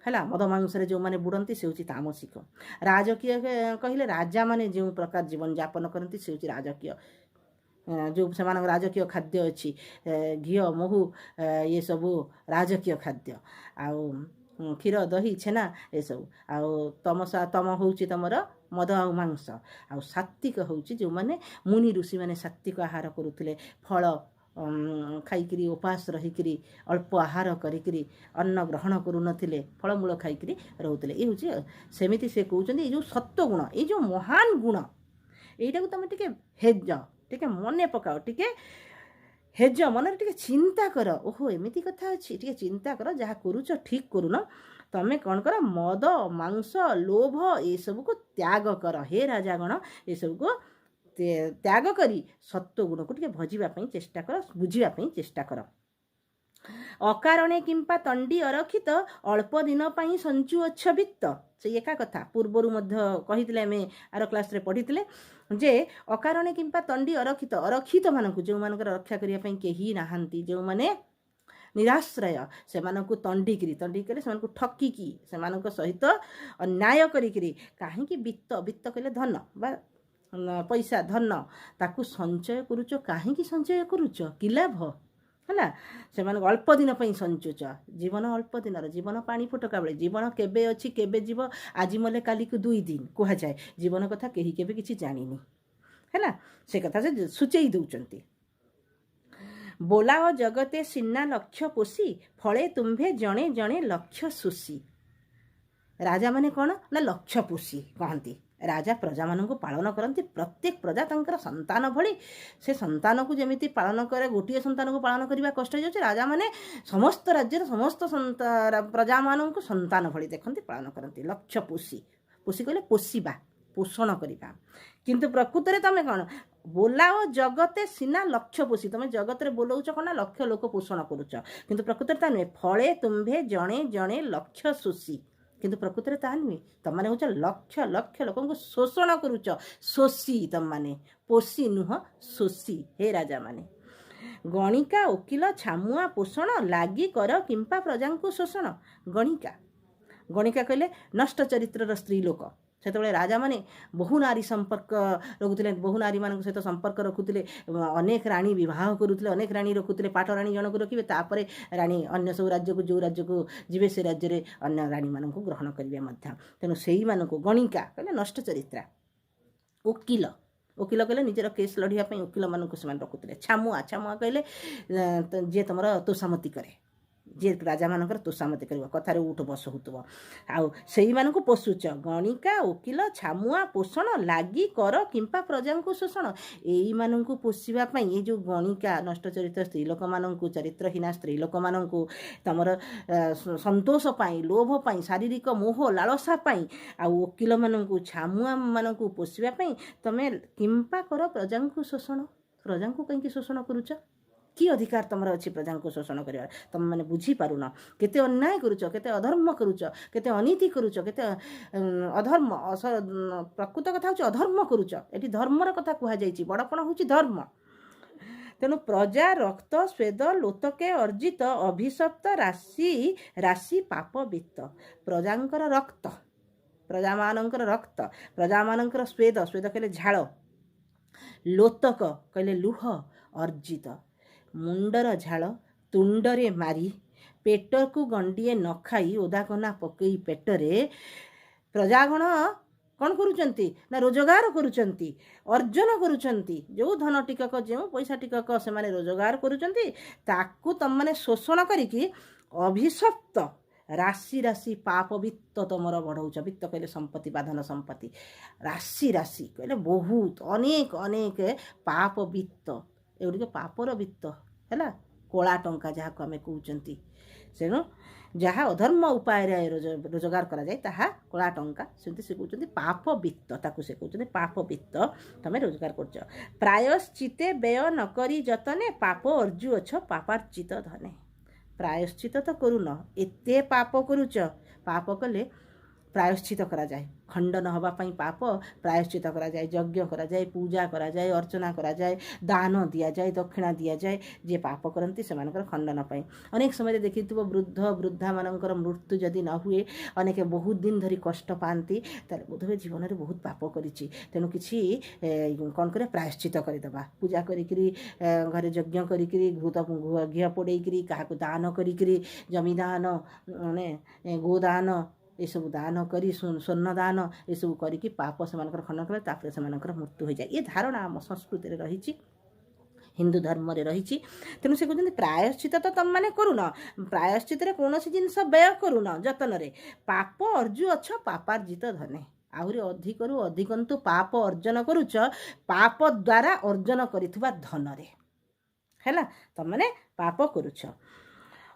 ହେଲା, ମଦ ମାଂସରେ ଯେଉଁମାନେ ବୁଡ଼ନ୍ତି, ସେ ହେଉଛି ତାମସିକ। ରାଜକୀୟ କହିଲେ ରାଜାମାନେ ଯେଉଁ ପ୍ରକାର ଜୀବନଯାପନ କରନ୍ତି, ସେ ହେଉଛି ରାଜକୀୟ। ଯେଉଁ ସେମାନଙ୍କ ରାଜକୀୟ ଖାଦ୍ୟ ଅଛି, ଘିଅ, ମହୁ, ଏସବୁ ରାଜକୀୟ ଖାଦ୍ୟ, ଆଉ କ୍ଷୀର, ଦହି, ଛେନା ଏସବୁ। ଆଉ ତମସା, ତମ ହେଉଛି ତମର ମଦ ଆଉ ମାଂସ। ଆଉ ସାତ୍ତ୍ୱିକ ହେଉଛି ଯେଉଁମାନେ ମୁନି ଋଷିମାନେ ସାତ୍ତ୍ୱିକ ଆହାର କରୁଥିଲେ, ଫଳ ଖାଇକିରି, ଉପାସ ରହିକିରି, ଅଳ୍ପ ଆହାର କରିକିରି, ଅନ୍ନ ଗ୍ରହଣ କରୁନଥିଲେ, ଫଳମୂଳ ଖାଇକିରି ରହୁଥିଲେ। ଏ ହେଉଛି ସେମିତି। ସେ କହୁଛନ୍ତି, ଏଇ ଯେଉଁ ସତ୍ୱଗୁଣ, ଏଇ ଯେଉଁ ମହାନ ଗୁଣ, ଏଇଟାକୁ ତୁମେ ଟିକେ ହେଜ, ଟିକେ ମନେ ପକାଅ, ଟିକେ ହେଜ, ମନରେ ଟିକେ ଚିନ୍ତା କର। ଓହୋ, ଏମିତି କଥା ଅଛି। ଟିକେ ଚିନ୍ତା କର, ଯାହା କରୁଛ ଠିକ୍ କରୁନ। ତମେ କ'ଣ କର? ମଦ, ମାଂସ, ଲୋଭ ଏସବୁକୁ ତ୍ୟାଗ କର। ହେ ରାଜାଗଣ, ଏସବୁକୁ ତ୍ୟାଗ କରି ସତ୍ୱ ଗୁଣକୁ ଟିକେ ଭଜିବା ପାଇଁ ଚେଷ୍ଟା କର, ବୁଝିବା ପାଇଁ ଚେଷ୍ଟା କର। ଅକାରଣେ କିମ୍ବା ତଣ୍ଡି ଅରକ୍ଷିତ, ଅଳ୍ପ ଦିନ ପାଇଁ ସଞ୍ଚୁଅଛ ବିତ୍ତ। ସେଇ ଏକା କଥା ପୂର୍ବରୁ ମଧ୍ୟ କହିଥିଲେ, ଆମେ ଆର କ୍ଲାସ୍ରେ ପଢ଼ିଥିଲେ ଯେ ଅକାରଣେ କିମ୍ବା ତଣ୍ଡି ଅରକ୍ଷିତ, ଅରକ୍ଷିତମାନଙ୍କୁ, ଯେଉଁମାନଙ୍କର ରକ୍ଷା କରିବା ପାଇଁ କେହି ନାହାନ୍ତି, ଯେଉଁମାନେ ନିରାଶ୍ରୟ, ସେମାନଙ୍କୁ ତଣ୍ଡିକିରି, ତଣ୍ଡିକି କଲେ ସେମାନଙ୍କୁ ଠକିକି, ସେମାନଙ୍କ ସହିତ ଅନ୍ୟାୟ କରିକିରି କାହିଁକି ବିତ୍ତ, ବିତ୍ତ କହିଲେ ଧନ ବା ପଇସା, ଧନ, ତାକୁ ସଞ୍ଚୟ କରୁଛ? କାହିଁକି ସଞ୍ଚୟ କରୁଛ? କି ଲାଭ ହେଲା? ସେମାନଙ୍କୁ ଅଳ୍ପ ଦିନ ପାଇଁ ସଞ୍ଚୁଛ। ଜୀବନ ଅଳ୍ପ ଦିନର, ଜୀବନ ପାଣି ଫୋଟକା ବେଳେ। ଜୀବନ କେବେ ଅଛି, କେବେ ଯିବ? ଆଜି ମଲେ କାଲିକୁ 2 ଦିନ କୁହାଯାଏ। ଜୀବନ କଥା କେହି କେବେ କିଛି ଜାଣିନି। ହେଲା, ସେ କଥା ସେ ସୂଚେଇ ଦେଉଛନ୍ତି। ବୋଲାଅ ଜଗତେ ସିନା ଲକ୍ଷ ପୋଷି, ଫଳେ ତୁମ୍ଭେ ଜଣେ ଜଣେ ଲକ୍ଷ ଶୋଷି। ରାଜାମାନେ କ'ଣ ନା ଲକ୍ଷ ପୋଷି କହନ୍ତି। ରାଜା ପ୍ରଜାମାନଙ୍କୁ ପାଳନ କରନ୍ତି, ପ୍ରତ୍ୟେକ ପ୍ରଜା ତାଙ୍କର ସନ୍ତାନ ଭଳି। ସେ ସନ୍ତାନକୁ ଯେମିତି ପାଳନ କରେ, ଗୋଟିଏ ସନ୍ତାନକୁ ପାଳନ କରିବା କଷ୍ଟ ହେଇଯାଉଛି, ରାଜାମାନେ ସମସ୍ତ ରାଜ୍ୟର ସମସ୍ତ ପ୍ରଜାମାନଙ୍କୁ ସନ୍ତାନ ଭଳି ଦେଖନ୍ତି, ପାଳନ କରନ୍ତି। ଲକ୍ଷ ପୋଷି, ପୋଷି କହିଲେ ପୋଷିବା, ପୋଷଣ କରିବା। କିନ୍ତୁ ପ୍ରକୃତରେ ତମେ କ'ଣ? ବୋଲାଅ ଜଗତେ ସିନା ଲକ୍ଷ ପୋଷି, ତମେ ଜଗତରେ ବୋଲଉଛ କ'ଣ ନା ଲକ୍ଷ ଲୋକ ପୋଷଣ କରୁଛ, କିନ୍ତୁ ପ୍ରକୃତରେ ତା ନୁହେଁ। ଫଳେ ତୁମ୍ଭେ ଜଣେ ଜଣେ ଲକ୍ଷ ଶୋଷି, କିନ୍ତୁ ପ୍ରକୃତରେ ତାହା ନୁହେଁ। ତମମାନେ ହେଉଛ ଲକ୍ଷ ଲକ୍ଷ ଲୋକଙ୍କୁ ଶୋଷଣ କରୁଛ। ଶୋଷି ତମମାନେ, ପୋଷି ନୁହଁ, ଶୋଷି ହେ ରାଜାମାନେ। ଗଣିକା ଓକିଲ ଛାମୁଆ ପୋଷଣ, ଲାଗି କର କିମ୍ବା ପ୍ରଜାଙ୍କୁ ଶୋଷଣ। ଗଣିକା, ଗଣିକା କହିଲେ ନଷ୍ଟ ଚରିତ୍ରର ସ୍ତ୍ରୀ ଲୋକ। ସେତେବେଳେ ରାଜାମାନେ ବହୁ ନାରୀ ସମ୍ପର୍କ ରଖୁଥିଲେ, ବହୁ ନାରୀମାନଙ୍କ ସହିତ ସମ୍ପର୍କ ରଖୁଥିଲେ, ଅନେକ ରାଣୀ ବିବାହ କରୁଥିଲେ, ଅନେକ ରାଣୀ ରଖୁଥିଲେ। ପାଟ ରାଣୀ ଜଣକୁ ରଖିବେ, ତାପରେ ରାଣୀ ଅନ୍ୟ ସବୁ ରାଜ୍ୟକୁ, ଯେଉଁ ରାଜ୍ୟକୁ ଯିବେ ସେ ରାଜ୍ୟରେ ଅନ୍ୟ ରାଣୀମାନଙ୍କୁ ଗ୍ରହଣ କରିବେ ମଧ୍ୟ। ତେଣୁ ସେଇମାନଙ୍କୁ ଗଣିକା କହିଲେ ନଷ୍ଟ ଚରିତ୍ରା। ଓକିଲ, ଓକିଲ କହିଲେ ନିଜର କେସ୍ ଲଢ଼ିବା ପାଇଁ ଓକିଲମାନଙ୍କୁ ସେମାନେ ରଖୁଥିଲେ। ଛାମୁଆ, ଛାମୁଆ କହିଲେ ଯିଏ ତୁମର ତୋଷାମତି କରେ, ଯିଏ ରାଜାମାନଙ୍କର ତୋଷାମତି କରିବ, କଥାରେ ଉଠ ବସ ହେଉଥିବ, ଆଉ ସେଇମାନଙ୍କୁ ପୋଷୁଛ। ଗଣିକା, ଓକିଲ, ଛାମୁଆ, ପୋଷଣ ଲାଗି କର କିମ୍ବା ପ୍ରଜାଙ୍କୁ ଶୋଷଣ। ଏଇମାନଙ୍କୁ ପୋଷିବା ପାଇଁ ଏଇ ଯେଉଁ ଗଣିକା, ନଷ୍ଟ ଚରିତ୍ର ସ୍ତ୍ରୀ ଲୋକମାନଙ୍କୁ, ଚରିତ୍ରହୀନା ସ୍ତ୍ରୀ ଲୋକମାନଙ୍କୁ ତମର ସନ୍ତୋଷ ପାଇଁ, ଲୋଭ ପାଇଁ, ଶାରୀରିକ ମୋହ ଲାଳସା ପାଇଁ, ଆଉ ଓକିଲମାନଙ୍କୁ, ଛାମୁଆମାନଙ୍କୁ ପୋଷିବା ପାଇଁ ତମେ କିମ୍ବା କର ପ୍ରଜାଙ୍କୁ ଶୋଷଣ। ପ୍ରଜାଙ୍କୁ କାହିଁକି ଶୋଷଣ କରୁଛ? କି ଅଧିକାର ତୁମର ଅଛି ପ୍ରଜାଙ୍କୁ ଶୋଷଣ କରିବାର? ତୁମେମାନେ ବୁଝିପାରୁନ କେତେ ଅନ୍ୟାୟ କରୁଛ, କେତେ ଅଧର୍ମ କରୁଛ, କେତେ ଅନୀତି କରୁଛ, କେତେ ଅଧର୍ମ। ପ୍ରକୃତ କଥା ହେଉଛି ଅଧର୍ମ କରୁଛ। ଏଠି ଧର୍ମର କଥା କୁହାଯାଇଛି, ବଡ଼ପଣ ହେଉଛି ଧର୍ମ। ତେଣୁ ପ୍ରଜା ରକ୍ତ ସ୍ୱେଦ ଲୋତକେ ଅର୍ଜିତ ଅଭିଶପ୍ତ ରାଶି ରାଶି ପାପ ବିତ୍ତ। ପ୍ରଜାଙ୍କର ରକ୍ତ, ପ୍ରଜାମାନଙ୍କର ରକ୍ତ, ପ୍ରଜାମାନଙ୍କର ସ୍ୱେଦ, ସ୍ୱେଦ କହିଲେ ଝାଳ, ଲୋତକ କହିଲେ ଲୁହ, ଅର୍ଜିତ ମୁଣ୍ଡର ଝାଳ ତୁଣ୍ଡରେ ମାରି ପେଟକୁ ଗଣ୍ଡିଏ ନ ଖାଇ ଓଦାକନା ପକେଇ ପେଟରେ ପ୍ରଜାଗଣ କ'ଣ କରୁଛନ୍ତି ନା ରୋଜଗାର କରୁଛନ୍ତି, ଅର୍ଜନ କରୁଛନ୍ତି। ଯେଉଁ ଧନ ଟିକକ, ଯେଉଁ ପଇସା ଟିକକ ସେମାନେ ରୋଜଗାର କରୁଛନ୍ତି, ତାକୁ ତମମାନେ ଶୋଷଣ କରିକି ଅଭିଶପ୍ତ ରାଶି ରାଶି ପାପ ବିତ୍ତ ତମର ବଢ଼ଉଛ। ବିତ୍ତ କହିଲେ ସମ୍ପତ୍ତି ବା ଧନ ସମ୍ପତ୍ତି। ରାଶି ରାଶି କହିଲେ ବହୁତ, ଅନେକ ଅନେକ ପାପ ବିତ୍ତ, ଏଗୁଡ଼ିକ ପାପର ବିତ୍ତ ହେଲା, କଳା ଟଙ୍କା ଯାହାକୁ ଆମେ କହୁଛନ୍ତି। ତେଣୁ ଯାହା ଅଧର୍ମ ଉପାୟରେ ରୋଜଗାର କରାଯାଏ ତାହା କଳା ଟଙ୍କା। ସେମିତି ସେ କହୁଛନ୍ତି ପାପ ବିତ୍ତ, ତାକୁ ସେ କହୁଛନ୍ତି ପାପ ବିତ୍ତ ତମେ ରୋଜଗାର କରୁଛ। ପ୍ରାୟଶ୍ଚିତେ ବ୍ୟୟ ନ କରି ଯତନେ ପାପ ଅର୍ଜୁ ଅଛ ପାପାର୍ଜିତ ଧନେ। ପ୍ରାୟଶ୍ଚିତ ତ କରୁନ, ଏତେ ପାପ କରୁଛ। ପାପ କଲେ ପ୍ରାୟଶ୍ଚିତ କରାଯାଏ, ଖଣ୍ଡନ ହେବା ପାଇଁ ପାପ ପ୍ରାୟଶ୍ଚିତ କରାଯାଏ, ଯଜ୍ଞ କରାଯାଏ, ପୂଜା କରାଯାଏ, ଅର୍ଚ୍ଚନା କରାଯାଏ, ଦାନ ଦିଆଯାଏ, ଦକ୍ଷିଣା ଦିଆଯାଏ ଯିଏ ପାପ କରନ୍ତି ସେମାନଙ୍କର ଖଣ୍ଡନ ପାଇଁ। ଅନେକ ସମୟରେ ଦେଖିଥିବ ବୃଦ୍ଧ ବୃଦ୍ଧାମାନଙ୍କର ମୃତ୍ୟୁ ଯଦି ନ ହୁଏ, ଅନେକ ବହୁତ ଦିନ ଧରି କଷ୍ଟ ପାଆନ୍ତି, ତାହେଲେ ବୋଧହୁଏ ଜୀବନରେ ବହୁତ ପାପ କରିଛି, ତେଣୁ କିଛି କ'ଣ କରିବା, ପ୍ରାୟଶ୍ଚିତ କରିଦେବା, ପୂଜା କରିକିରି, ଘରେ ଯଜ୍ଞ କରିକିରି, ଘୃତ ଘିଅ ପୋଡ଼େଇକିରି, କାହାକୁ ଦାନ କରିକିରି, ଜମି ଦାନ, ମାନେ ଗୋଦାନ, ଏସବୁ ଦାନ କରି, ସ୍ୱର୍ଣ୍ଣ ଦାନ ଏସବୁ କରିକି ପାପ ସେମାନଙ୍କର ଖଣ୍ଡନ କଲେ ତାପରେ ସେମାନଙ୍କର ମୃତ୍ୟୁ ହୋଇଯାଏ। ଏ ଧାରଣା ଆମ ସଂସ୍କୃତିରେ ରହିଛି, ହିନ୍ଦୁ ଧର୍ମରେ ରହିଛି। ତେଣୁ ସେ କହୁଛନ୍ତି ପ୍ରାୟଶ୍ଚିତ ତ ତମମାନେ କରୁନ, ପ୍ରାୟଶ୍ଚିତରେ କୌଣସି ଜିନିଷ ବ୍ୟୟ କରୁନ ଯତ୍ନରେ, ପାପ ଅର୍ଜୁ ଅଛ ପାପାର୍ଜିତ ଧନେ। ଆହୁରି ଅଧିକରୁ ଅଧିକନ୍ତୁ ପାପ ଅର୍ଜନ କରୁଛ ପାପ ଦ୍ୱାରା ଅର୍ଜନ କରିଥିବା ଧନରେ, ହେଲା, ତମମାନେ ପାପ କରୁଛ।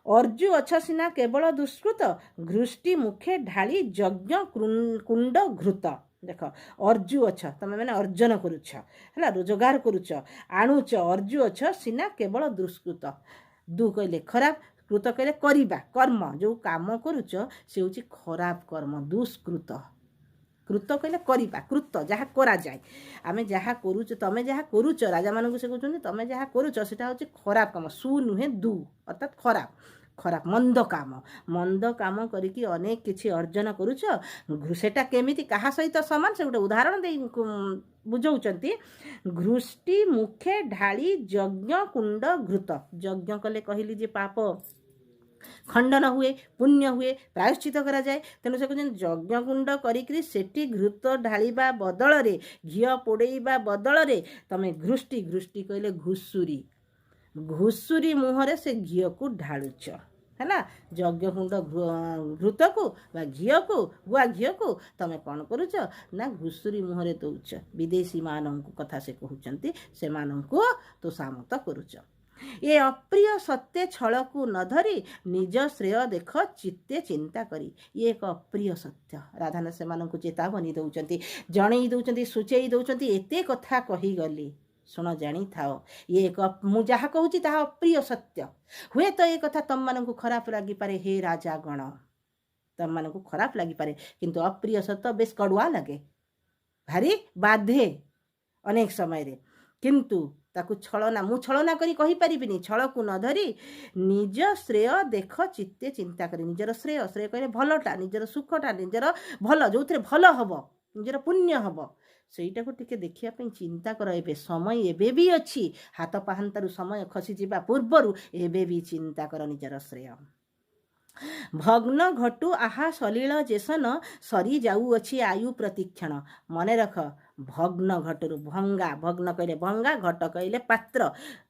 ଅର୍ଜୁ ଅଛ ସିନା କେବଳ ଦୁଷ୍କୃତ ଘୃଷ୍ଟି ମୁଖେ ଢାଳି ଯଜ୍ଞ କୁଣ୍ଡ ଘୃତ। ଦେଖ, ଅର୍ଜୁ ଅଛ ତମେ ମାନେ ଅର୍ଜନ କରୁଛ, ହେଲା, ରୋଜଗାର କରୁଛ, ଆଣୁଛ। ଅର୍ଜୁ ଅଛ ସିନା କେବଳ ଦୁଷ୍କୃତ, ଦୁ କହିଲେ ଖରାପ, କୃତ କହିଲେ କରିବା, କର୍ମ, ଯେଉଁ କାମ କରୁଛ ସେ ହେଉଛି ଖରାପ କର୍ମ, ଦୁଷ୍କୃତ। କୃତ କହିଲେ କରିବା, କୃତ ଯାହା କରାଯାଏ, ଆମେ ଯାହା କରୁଛୁ, ତମେ ଯାହା କରୁଛ, ରାଜାମାନଙ୍କୁ ସେ କହୁଛନ୍ତି ତମେ ଯାହା କରୁଛ ସେଟା ହେଉଛି ଖରାପ କାମ, ସୁ ନୁହେଁ ଦୁ, ଅର୍ଥାତ୍ ଖରାପ, ଖରାପ ମନ୍ଦ କାମ, ମନ୍ଦ କାମ କରିକି ଅନେକ କିଛି ଅର୍ଜନ କରୁଛ। ସେଟା କେମିତି କାହା ସହିତ ସମାନ, ସେ ଗୋଟେ ଉଦାହରଣ ଦେଇ ବୁଝାଉଛନ୍ତି। ଘୃଷ୍ଟି ମୁଖେ ଢାଳି ଯଜ୍ଞ କୁଣ୍ଡ ଘୃତ। ଯଜ୍ଞ କଲେ କହିଲି ଯେ ପାପ ଖଣ୍ଡନ ହୁଏ, ପୁଣ୍ୟ ହୁଏ, ପ୍ରାୟଶ୍ଚିତ କରାଯାଏ। ତେଣୁ ସେ କହୁଛନ୍ତି ଯଜ୍ଞକୁଣ୍ଡ କରିକିରି ସେଠି ଘୃତ ଢାଳିବା ବଦଳରେ, ଘିଅ ପୋଡ଼େଇବା ବଦଳରେ ତମେ ଘୃଷ୍ଟି, ଘୃଷ୍ଟି କହିଲେ ଘୁଷୁରୀ, ଘୁଷୁରୀ ମୁହଁରେ ସେ ଘିଅକୁ ଢାଳୁଛ, ହେଲା। ଯଜ୍ଞକୁଣ୍ଡ ଘୃତକୁ ବା ଘିଅକୁ, ଗୁଆ ଘିଅକୁ ତମେ କ'ଣ କରୁଛ ନା ଘୁଷୁରୀ ମୁହଁରେ ଦେଉଛ। ବିଦେଶୀମାନଙ୍କୁ କଥା ସେ କହୁଛନ୍ତି, ସେମାନଙ୍କୁ ତୋଷାମତ କରୁଛ। ଏ ଅପ୍ରିୟ ସତ୍ୟ ଛଳକୁ ନ ଧରି ନିଜ ଶ୍ରେୟ ଦେଖ ଚିତ୍ତେ ଚିନ୍ତା କରି। ଇଏ ଏକ ଅପ୍ରିୟ ସତ୍ୟ। ରାଧାନାଥ ସେମାନଙ୍କୁ ଚେତାବନୀ ଦେଉଛନ୍ତି, ଜଣେଇ ଦେଉଛନ୍ତି, ସୂଚେଇ ଦେଉଛନ୍ତି, ଏତେ କଥା କହିଗଲି, ଶୁଣ, ଜାଣିଥାଅ, ଇଏ ଏକ ମୁଁ ଯାହା କହୁଛି ତାହା ଅପ୍ରିୟ ସତ୍ୟ। ହୁଏତ ଏ କଥା ତମମାନଙ୍କୁ ଖରାପ ଲାଗିପାରେ, ହେ ରାଜାଗଣ, ତମମାନଙ୍କୁ ଖରାପ ଲାଗିପାରେ, କିନ୍ତୁ ଅପ୍ରିୟ ସତ୍ୟ ବେଶ କଡ଼ୁଆ ଲାଗେ, ଭାରି ବାଧେ ଅନେକ ସମୟରେ, କିନ୍ତୁ ତାକୁ ଛଳନା, ମୁଁ ଛଳନା କରି କହିପାରିବିନି। ଛଳକୁ ନ ଧରି ନିଜ ଶ୍ରେୟ ଦେଖ ଚିତ୍ତେ ଚିନ୍ତା କରି। ନିଜର ଶ୍ରେୟ, ଶ୍ରେୟ କହିଲେ ଭଲଟା, ନିଜର ସୁଖଟା, ନିଜର ଭଲ, ଯେଉଁଥିରେ ଭଲ ହବ, ନିଜର ପୁଣ୍ୟ ହେବ, ସେଇଟାକୁ ଟିକେ ଦେଖିବା ପାଇଁ ଚିନ୍ତା କର। ଏବେ ସମୟ ଏବେ ବି ଅଛି। ହାତ ପାହାନ୍ତାରୁ ସମୟ ଖସିଯିବା ପୂର୍ବରୁ ଏବେ ବି ଚିନ୍ତା କର ନିଜର ଶ୍ରେୟ। ଭଗ୍ନ ଘଟୁ ଆହା ସଲିଳ ଯେସନ, ସରି ଯାଉଅଛି ଆୟୁ ପ୍ରତିକ୍ଷଣ। ମନେ ରଖ, ଭଗ୍ନ ଘଟରୁ, ଭଙ୍ଗା, ଭଗ୍ନ କହିଲେ ଭଙ୍ଗା, ଘଟ କହିଲେ ପାତ୍ର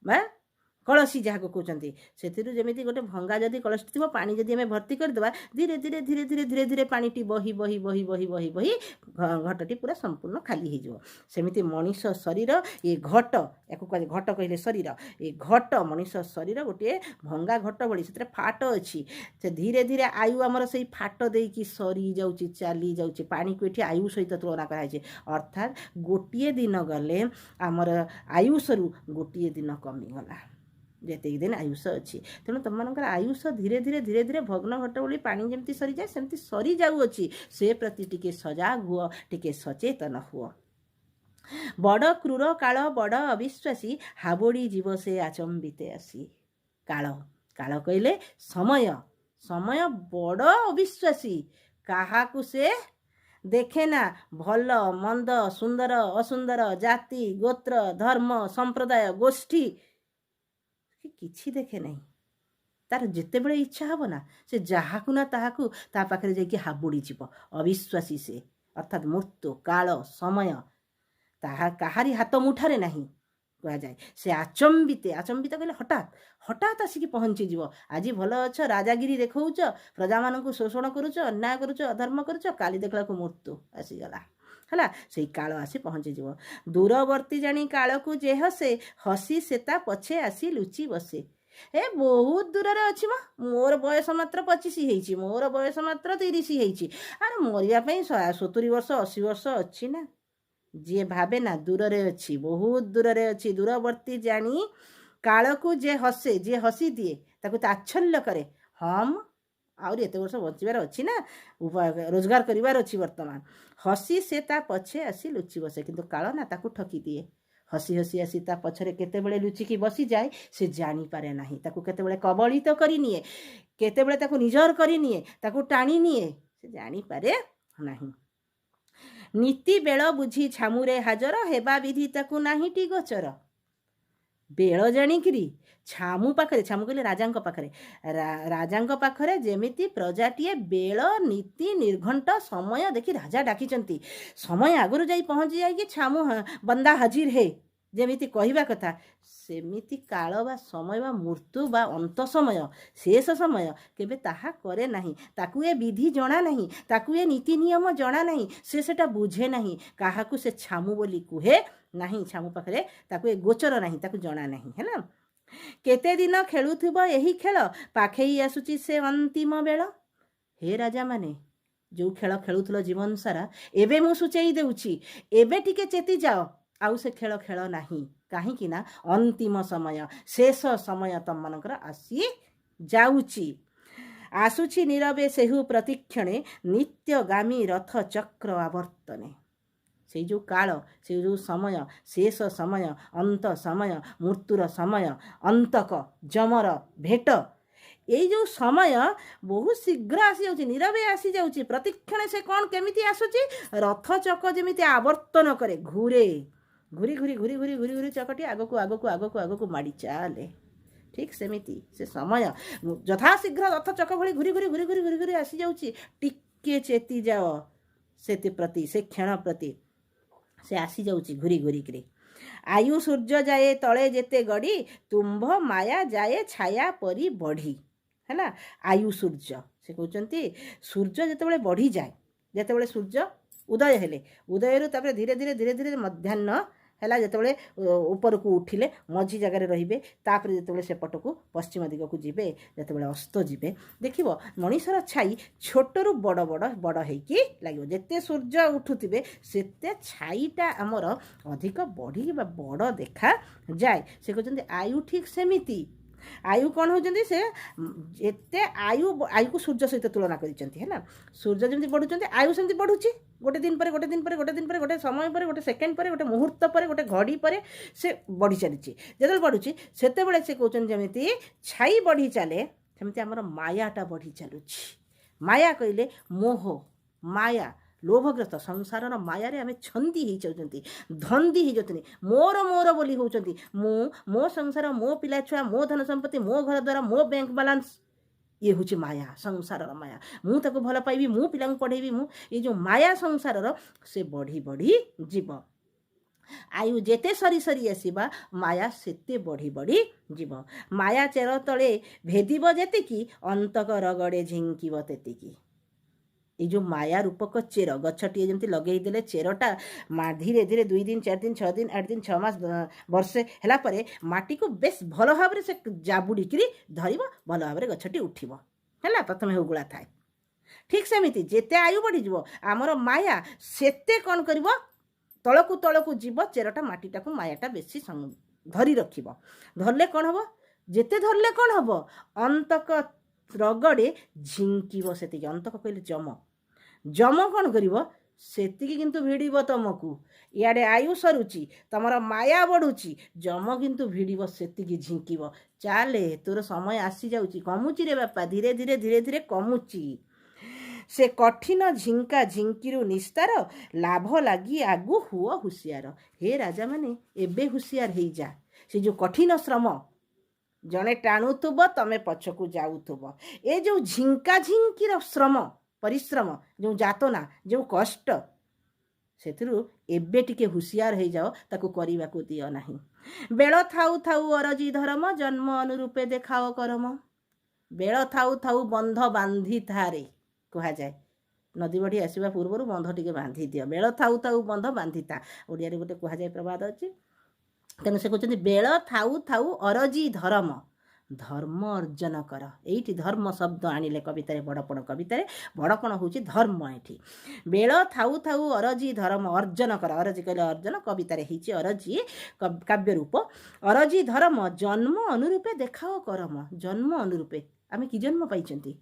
ବା କଳସୀ ଯାହାକୁ କହୁଛନ୍ତି। ସେଥିରୁ ଯେମିତି ଗୋଟେ ଭଙ୍ଗା ଯଦି କଳସୀ ଥିବ, ପାଣି ଯଦି ଆମେ ଭର୍ତ୍ତି କରିଦେବା, ଧୀରେ ଧୀରେ ଧୀରେ ଧୀରେ ଧୀରେ ଧୀରେ ପାଣିଟି ବହି ବହି ବହି ବହି ବହି ବହି ଘଟଟି ପୁରା ସମ୍ପୂର୍ଣ୍ଣ ଖାଲି ହେଇଯିବ। ସେମିତି ମଣିଷ ଶରୀର ଏ ଘଟ, ୟାକୁ କୁହାଯାଏ ଘଟ କହିଲେ ଶରୀର। ଏ ଘଟ, ମଣିଷ ଶରୀର ଗୋଟିଏ ଭଙ୍ଗା ଘଟ ଭଳି, ସେଥିରେ ଫାଟ ଅଛି। ସେ ଧୀରେ ଧୀରେ ଆୟୁ ଆମର ସେଇ ଫାଟ ଦେଇକି ସରିଯାଉଛି, ଚାଲି ଯାଉଛି। ପାଣିକୁ ଏଠି ଆୟୁ ସହିତ ତୁଳନା କରାଯାଇଛି। ଅର୍ଥାତ୍ ଗୋଟିଏ ଦିନ ଗଲେ ଆମର ଆୟୁଷରୁ ଗୋଟିଏ ଦିନ କମିଗଲା, ଯେତିକି ଦିନ ଆୟୁଷ ଅଛି। ତେଣୁ ତୁମମାନଙ୍କର ଆୟୁଷ ଧୀରେ ଧୀରେ ଧୀରେ ଧୀରେ ଭଗ୍ନ ଘଟ ଭଳି ପାଣି ଯେମିତି ସରିଯାଏ, ସେମିତି ସରିଯାଉଅଛି। ସେ ପ୍ରତି ଟିକେ ସଜାଗ ହୁଅ, ଟିକେ ସଚେତନ ହୁଅ। ବଡ଼ କ୍ରୂର କାଳ ବଡ଼ ଅବିଶ୍ୱାସୀ, ହାବୁଡ଼ି ଯିବ ସେ ଆଚମ୍ବିତେ ଆସି। କାଳ, କାଳ କହିଲେ ସମୟ। ସମୟ ବଡ଼ ଅବିଶ୍ୱାସୀ, କାହାକୁ ସେ ଦେଖେ ନା। ଭଲ ମନ୍ଦ, ସୁନ୍ଦର ଅସୁନ୍ଦର, ଜାତି ଗୋତ୍ର, ଧର୍ମ ସମ୍ପ୍ରଦାୟ, ଗୋଷ୍ଠୀ କିଛି ଦେଖେ ନାହିଁ। ତାର ଯେତେବେଳେ ଇଚ୍ଛା ହେବ ନା, ସେ ଯାହାକୁ ନା ତାହାକୁ ତା ପାଖରେ ଯାଇକି ହାବୁଡ଼ି ଯିବ। ଅବିଶ୍ୱାସୀ ସେ, ଅର୍ଥାତ୍ ମୃତ୍ୟୁ, କାଳ, ସମୟ ତାହା କାହାରି ହାତ ମୁଠାରେ ନାହିଁ କୁହାଯାଏ। ସେ ଆଚମ୍ବିତେ, ଆଚମ୍ବିତ କହିଲେ ହଠାତ୍, ହଠାତ୍ ଆସିକି ପହଞ୍ଚିଯିବ। ଆଜି ଭଲ ଅଛ, ରାଜାଗିରି ଦେଖାଉଛ, ପ୍ରଜାମାନଙ୍କୁ ଶୋଷଣ କରୁଛ, ଅନ୍ୟାୟ କରୁଛ, ଅଧର୍ମ କରୁଛ, କାଲି ଦେଖିଲାକୁ ମୃତ୍ୟୁ ଆସିଗଲା। ହେଲା, ସେଇ କାଳ ଆସି ପହଞ୍ଚିଯିବ। ଦୂରବର୍ତ୍ତୀ ଜାଣି କାଳକୁ ଯେ ହସେ, ହସି ସେ ତା ପଛେ ଆସି ଲୁଚି ବସେ। ଏ ବହୁତ ଦୂରରେ ଅଛି ମ, ମୋର ବୟସ ମାତ୍ର 25 ହେଇଛି, ମୋର ବୟସ ମାତ୍ର 30 ହେଇଛି, ଆରେ ମରିବା ପାଇଁ 70 ବର୍ଷ, 80 ବର୍ଷ ଅଛି ନା। ଯିଏ ଭାବେ ନା ଦୂରରେ ଅଛି, ବହୁତ ଦୂରରେ ଅଛି, ଦୂରବର୍ତ୍ତୀ ଜାଣି କାଳକୁ ଯେ ହସେ, ଯିଏ ହସି ଦିଏ, ତାକୁ ତାଚ୍ଛଲ୍ୟ କରେ, ହଁ ମ, ଆହୁରି ଏତେ ବର୍ଷ ବଞ୍ଚିବାର ଅଛି ନା, ରୋଜଗାର କରିବାର ଅଛି ବର୍ତ୍ତମାନ, ହସି ସେ ତା ପଛେ ଆସି ଲୁଚି ବସେ। କିନ୍ତୁ କାଳ ନା ତାକୁ ଠକି ଦିଏ। ହସି ହସି ଆସି ତା ପଛରେ କେତେବେଳେ ଲୁଚିକି ବସିଯାଏ, ସେ ଜାଣିପାରେ ନାହିଁ। ତାକୁ କେତେବେଳେ କବଳିତ କରିନିଏ, କେତେବେଳେ ତାକୁ ନିଜର କରିନିଏ, ତାକୁ ଟାଣି ନିଏ, ସେ ଜାଣିପାରେ ନାହିଁ। ନୀତି ବେଳ ବୁଝି ଛାମୁରେ ହାଜର ହେବା ବିଧି ତାକୁ ନାହିଁଟି ଗୋଚର। ବେଳ ଜାଣିକିରି ଛାମୁ ପାଖରେ, ଛାମୁ କହିଲେ ରାଜାଙ୍କ ପାଖରେ, ରାଜାଙ୍କ ପାଖରେ ଯେମିତି ପ୍ରଜାଟିଏ ବେଳ ନୀତି ନିର୍ଘଣ୍ଟ ସମୟ ଦେଖି ରାଜା ଡାକିଛନ୍ତି, ସମୟ ଆଗରୁ ଯାଇ ପହଞ୍ଚି ଯାଇକି ଛାମୁ ବନ୍ଦା ହାଜିର ହେ ଯେମିତି କହିବା କଥା, ସେମିତି କାଳ ବା ସମୟ ବା ମୃତ୍ୟୁ ବା ଅନ୍ତ ସମୟ, ଶେଷ ସମୟ କେବେ ତାହା କରେ ନାହିଁ। ତାକୁ ଏ ବିଧି ଜଣା ନାହିଁ, ତାକୁ ଏ ନୀତି ନିୟମ ଜଣା ନାହିଁ, ସେ ସେଟା ବୁଝେ ନାହିଁ। କାହାକୁ ସେ ଛାମୁ ବୋଲି କୁହେ ନାହିଁ। ଛାମୁ ପାଖରେ ତାକୁ ଏ ଗୋଚର ନାହିଁ, ତାକୁ ଜଣା ନାହିଁ। ହେଲା, କେତେ ଦିନ ଖେଳୁଥିବ ଏହି ଖେଳ, ପାଖେଇ ଆସୁଛି ସେ ଅନ୍ତିମ ବେଳ। ହେ ରାଜାମାନେ, ଯେଉଁ ଖେଳ ଖେଳୁଥିଲ ଜୀବନ ସାରା, ଏବେ ମୁଁ ସୂଚେଇ ଦେଉଛି, ଏବେ ଟିକେ ଚେତି ଯାଅ, ଆଉ ସେ ଖେଳ ଖେଳ ନାହିଁ। କାହିଁକି ନା ଅନ୍ତିମ ସମୟ, ଶେଷ ସମୟ ତମମାନଙ୍କର ଆସି ଯାଉଛି। ଆସୁଛି ନୀରବେ ସେହୁ ପ୍ରତିକ୍ଷଣେ, ନିତ୍ୟଗାମୀ ରଥ ଚକ୍ର ଆବର୍ତ୍ତନେ। ସେଇ ଯେଉଁ କାଳ, ସେଇ ଯେଉଁ ସମୟ, ଶେଷ ସମୟ, ଅନ୍ତ ସମୟ, ମୃତ୍ୟୁର ସମୟ, ଅନ୍ତକ ଯମର ଭେଟ, ଏଇ ଯେଉଁ ସମୟ ବହୁତ ଶୀଘ୍ର ଆସିଯାଉଛି, ନୀରବେ ଆସିଯାଉଛି। ପ୍ରତିକ୍ଷଣେ ସେ କ'ଣ କେମିତି ଆସୁଛି? ରଥ ଚକ ଯେମିତି ଆବର୍ତ୍ତନ କରେ, ଘୁରେ, ଘୁରି ଘୁରି ଘୁରି ଘୁରି ଘୁରି ଘୁରି ଚକଟି ଆଗକୁ ଆଗକୁ ଆଗକୁ ଆଗକୁ ମାଡ଼ି ଚାଲେ, ଠିକ୍ ସେମିତି ସେ ସମୟ ଯଥାଶୀଘ୍ର ରଥ ଚକ ଭଳି ଘୁରି ଘୁରି ଘୁରି ଘୁରି ଘୁରି ଘୁରି ଆସିଯାଉଛି। ଟିକେ ଚେତି ଯାଅ ସେଥିପ୍ରତି, ସେ କ୍ଷଣ ପ୍ରତି। ସେ ଆସିଯାଉଛି ଘୁରି ଘୁରିକିରି। ଆୟୁ ସୂର୍ଯ୍ୟ ଯାଏ ତଳେ ଯେତେ ଗଡ଼ି, ତୁମ୍ଭ ମାୟା ଯାଏ ଛାୟା ପରି ବଢ଼ି। ହେଲା, ଆୟୁ ସୂର୍ଯ୍ୟ, ସେ କହୁଛନ୍ତି ସୂର୍ଯ୍ୟ ଯେତେବେଳେ ବଢ଼ିଯାଏ, ଯେତେବେଳେ ସୂର୍ଯ୍ୟ ଉଦୟ ହେଲେ, ଉଦୟରୁ ତାପରେ ଧୀରେ ଧୀରେ ଧୀରେ ଧୀରେ ମଧ୍ୟାହ୍ନ ହେଲା, ଯେତେବେଳେ ଉପରକୁ ଉଠିଲେ, ମଝି ଜାଗାରେ ରହିବେ, ତାପରେ ଯେତେବେଳେ ସେପଟକୁ ପଶ୍ଚିମ ଦିଗକୁ ଯିବେ, ଯେତେବେଳେ ଅସ୍ତ ଯିବେ, ଦେଖିବ ମଣିଷର ଛାଇ ଛୋଟରୁ ବଡ଼ ବଡ଼ ବଡ଼ ହେଇକି ଲାଗିବ। ଯେତେ ସୂର୍ଯ୍ୟ ଉଠୁଥିବେ, ସେତେ ଛାଇଟା ଆମର ଅଧିକ ବଢ଼ି ବା ବଡ଼ ଦେଖାଯାଏ। ସେ କହୁଛନ୍ତି ଆୟୁ ଠିକ୍ ସେମିତି। ଆୟୁ କ'ଣ ହେଉଛନ୍ତି? ସେ ଯେତେ ଆୟୁ, ଆୟୁକୁ ସୂର୍ଯ୍ୟ ସହିତ ତୁଳନା କରିଛନ୍ତି। ହେଲା, ସୂର୍ଯ୍ୟ ଯେମିତି ବଢ଼ୁଛନ୍ତି, ଆୟୁ ସେମିତି ବଢ଼ୁଛି। ଗୋଟେ ଦିନ ପରେ ଗୋଟେ ଦିନ ପରେ ଗୋଟେ ଦିନ ପରେ ଗୋଟେ ସମୟ ପରେ ଗୋଟେ ସେକେଣ୍ଡ ପରେ ଗୋଟେ ମୁହୂର୍ତ୍ତ ପରେ ଗୋଟେ ଘଡ଼ି ପରେ ସେ ବଢ଼ି ଚାଲିଛି। ଯେତେବେଳେ ବଢ଼ୁଛି, ସେତେବେଳେ ସେ କହୁଛନ୍ତି ଯେମିତି ଛାଇ ବଢ଼ି ଚାଲେ, ସେମିତି ଆମର ମାୟାଟା ବଢ଼ି ଚାଲୁଛି। ମାୟା କହିଲେ ମୋହ, ମାୟା, ଲୋଭଗ୍ରସ୍ତ ସଂସାରର ମାୟାରେ ଆମେ ଛନ୍ଦି ହେଇଯାଉଛନ୍ତି, ଧନ୍ଦି ହେଇଯାଉଛନ୍ତି, ମୋର ମୋର ବୋଲି ହେଉଛନ୍ତି। ମୁଁ, ମୋ ସଂସାର, ମୋ ପିଲା ଛୁଆ, ମୋ ଧନ ସମ୍ପତ୍ତି, ମୋ ଘର ଦ୍ୱାରା, ମୋ ବ୍ୟାଙ୍କ ବାଲାନ୍ସ, ଇଏ ହେଉଛି ମାୟା, ସଂସାରର ମାୟା। ମୁଁ ତାକୁ ଭଲ ପାଇବି, ମୁଁ ପିଲାଙ୍କୁ ପଢ଼େଇବି, ମୁଁ, ଏଇ ଯେଉଁ ମାୟା ସଂସାରର, ସେ ବଢ଼ି ବଢ଼ି ଯିବ। ଆୟୁ ଯେତେ ସରି ସରି ଆସିବା, ମାୟା ସେତେ ବଢ଼ି ବଢ଼ି ଯିବ। ମାୟା ଚେର ତଳେ ଭେଦିବ ଯେତିକି, ଅନ୍ତକ ରଗଡ଼େ ଝିଙ୍କିବ ତେତିକି। ଏଇ ଯେଉଁ ମାୟା ରୂପକ ଚେର, ଗଛଟିଏ ଯେମିତି ଲଗେଇଦେଲେ ଚେରଟା ଧୀରେ ଧୀରେ 2 ଦିନ, 4 ଦିନ, 6 ଦିନ, 8 ଦିନ, 6 ମାସ, ବର୍ଷେ ହେଲା ପରେ ମାଟିକୁ ବେଶ ଭଲ ଭାବରେ ସେ ଜାବୁଡ଼ିକିରି ଧରିବ, ଭଲ ଭାବରେ ଗଛଟି ଉଠିବ। ହେଲା, ପ୍ରଥମେ ହୁଗୁଳା ଥାଏ। ଠିକ୍ ସେମିତି ଯେତେ ଆୟୁ ବଢ଼ିଯିବ, ଆମର ମାୟା ସେତେ କ'ଣ କରିବ? ତଳକୁ ତଳକୁ ଯିବ। ଚେରଟା ମାଟିଟାକୁ ମାୟାଟା ବେଶୀ ଧରି ରଖିବ। ଧରିଲେ କ'ଣ ହେବ? ଯେତେ ଧରିଲେ କ'ଣ ହେବ? ଅନ୍ତକ ରଗଡ଼େ ଝିଙ୍କିବ ସେତିକି। ଅନ୍ତକ କହିଲେ ଯମ। ଯମ କ'ଣ କରିବ? ସେତିକି କିନ୍ତୁ ଭିଡ଼ିବ ତମକୁ। ଇଆଡ଼େ ଆୟୁ ସରୁଛି, ତମର ମାୟା ବଢ଼ୁଛି, ଯମ କିନ୍ତୁ ଭିଡ଼ିବ ସେତିକି, ଝିଙ୍କିବ। ଚାଲେ, ତୋର ସମୟ ଆସିଯାଉଛି, କମୁଛି ରେ ବାପା, ଧୀରେ ଧୀରେ ଧୀରେ ଧୀରେ କମୁଛି। ସେ କଠିନ ଝିଙ୍କା ଝିଙ୍କିରୁ ନିସ୍ତାର ଲାଭ ଲାଗି ଆଗୁ ହୁଅ ହୁସିଆର। ହେ ରାଜାମାନେ, ଏବେ ହୁସିଆର ହେଇଯା। ସେ ଯେଉଁ କଠିନ ଶ୍ରମ, ଜଣେ ଟାଣୁଥିବ, ତମେ ପଛକୁ ଯାଉଥିବ, ଏ ଯେଉଁ ଝିଙ୍କା ଝିଙ୍କିର ଶ୍ରମ, ପରିଶ୍ରମ, ଯେଉଁ ଯାତନା, ଯେଉଁ କଷ୍ଟ, ସେଥିରୁ ଏବେ ଟିକେ ହୁସିଆର ହେଇଯାଅ, ତାକୁ କରିବାକୁ ଦିଅ ନାହିଁ। ବେଳ ଥାଉ ଥାଉ ଅରଜି ଧରମ, ଜନ୍ମ ଅନୁରୂପେ ଦେଖାଅ କରମ। ବେଳ ଥାଉ ଥାଉ ବନ୍ଧ ବାନ୍ଧିଥାରେ କୁହାଯାଏ। ନଦୀ ବଢ଼ି ଆସିବା ପୂର୍ବରୁ ବନ୍ଧ ଟିକେ ବାନ୍ଧି ଦିଅ। ବେଳ ଥାଉ ଥାଉ ବନ୍ଧ ବାନ୍ଧିଥା, ଓଡ଼ିଆରେ ଗୋଟେ କୁହାଯାଏ, ପ୍ରବାଦ ଅଛି। ତେଣୁ ସେ କହୁଛନ୍ତି, ବେଳ ଥାଉ ଥାଉ ଅରଜି ଧରମ, ଧର୍ମ ଅର୍ଜନ କର। ଏଇଠି ଧର୍ମ ଶବ୍ଦ ଆଣିଲେ କବିତାରେ, ବଡ଼ପଣ କବିତାରେ ବଡ଼ପଣ ହେଉଛି ଧର୍ମ। ଏଠି ବେଳ ଥାଉ ଥାଉ ଅରଜି ଧର୍ମ ଅର୍ଜନ କର। ଅରଜି କହିଲେ ଅର୍ଜନ, କବିତାରେ ହେଇଛି ଅରଜି କାବ୍ୟ ରୂପ। ଅରଜି ଧର୍ମ, ଜନ୍ମ ଅନୁରୂପେ ଦେଖାଅ କରମ। ଜନ୍ମ ଅନୁରୂପେ ଆମେ କି ଜନ୍ମ ପାଇଛନ୍ତି?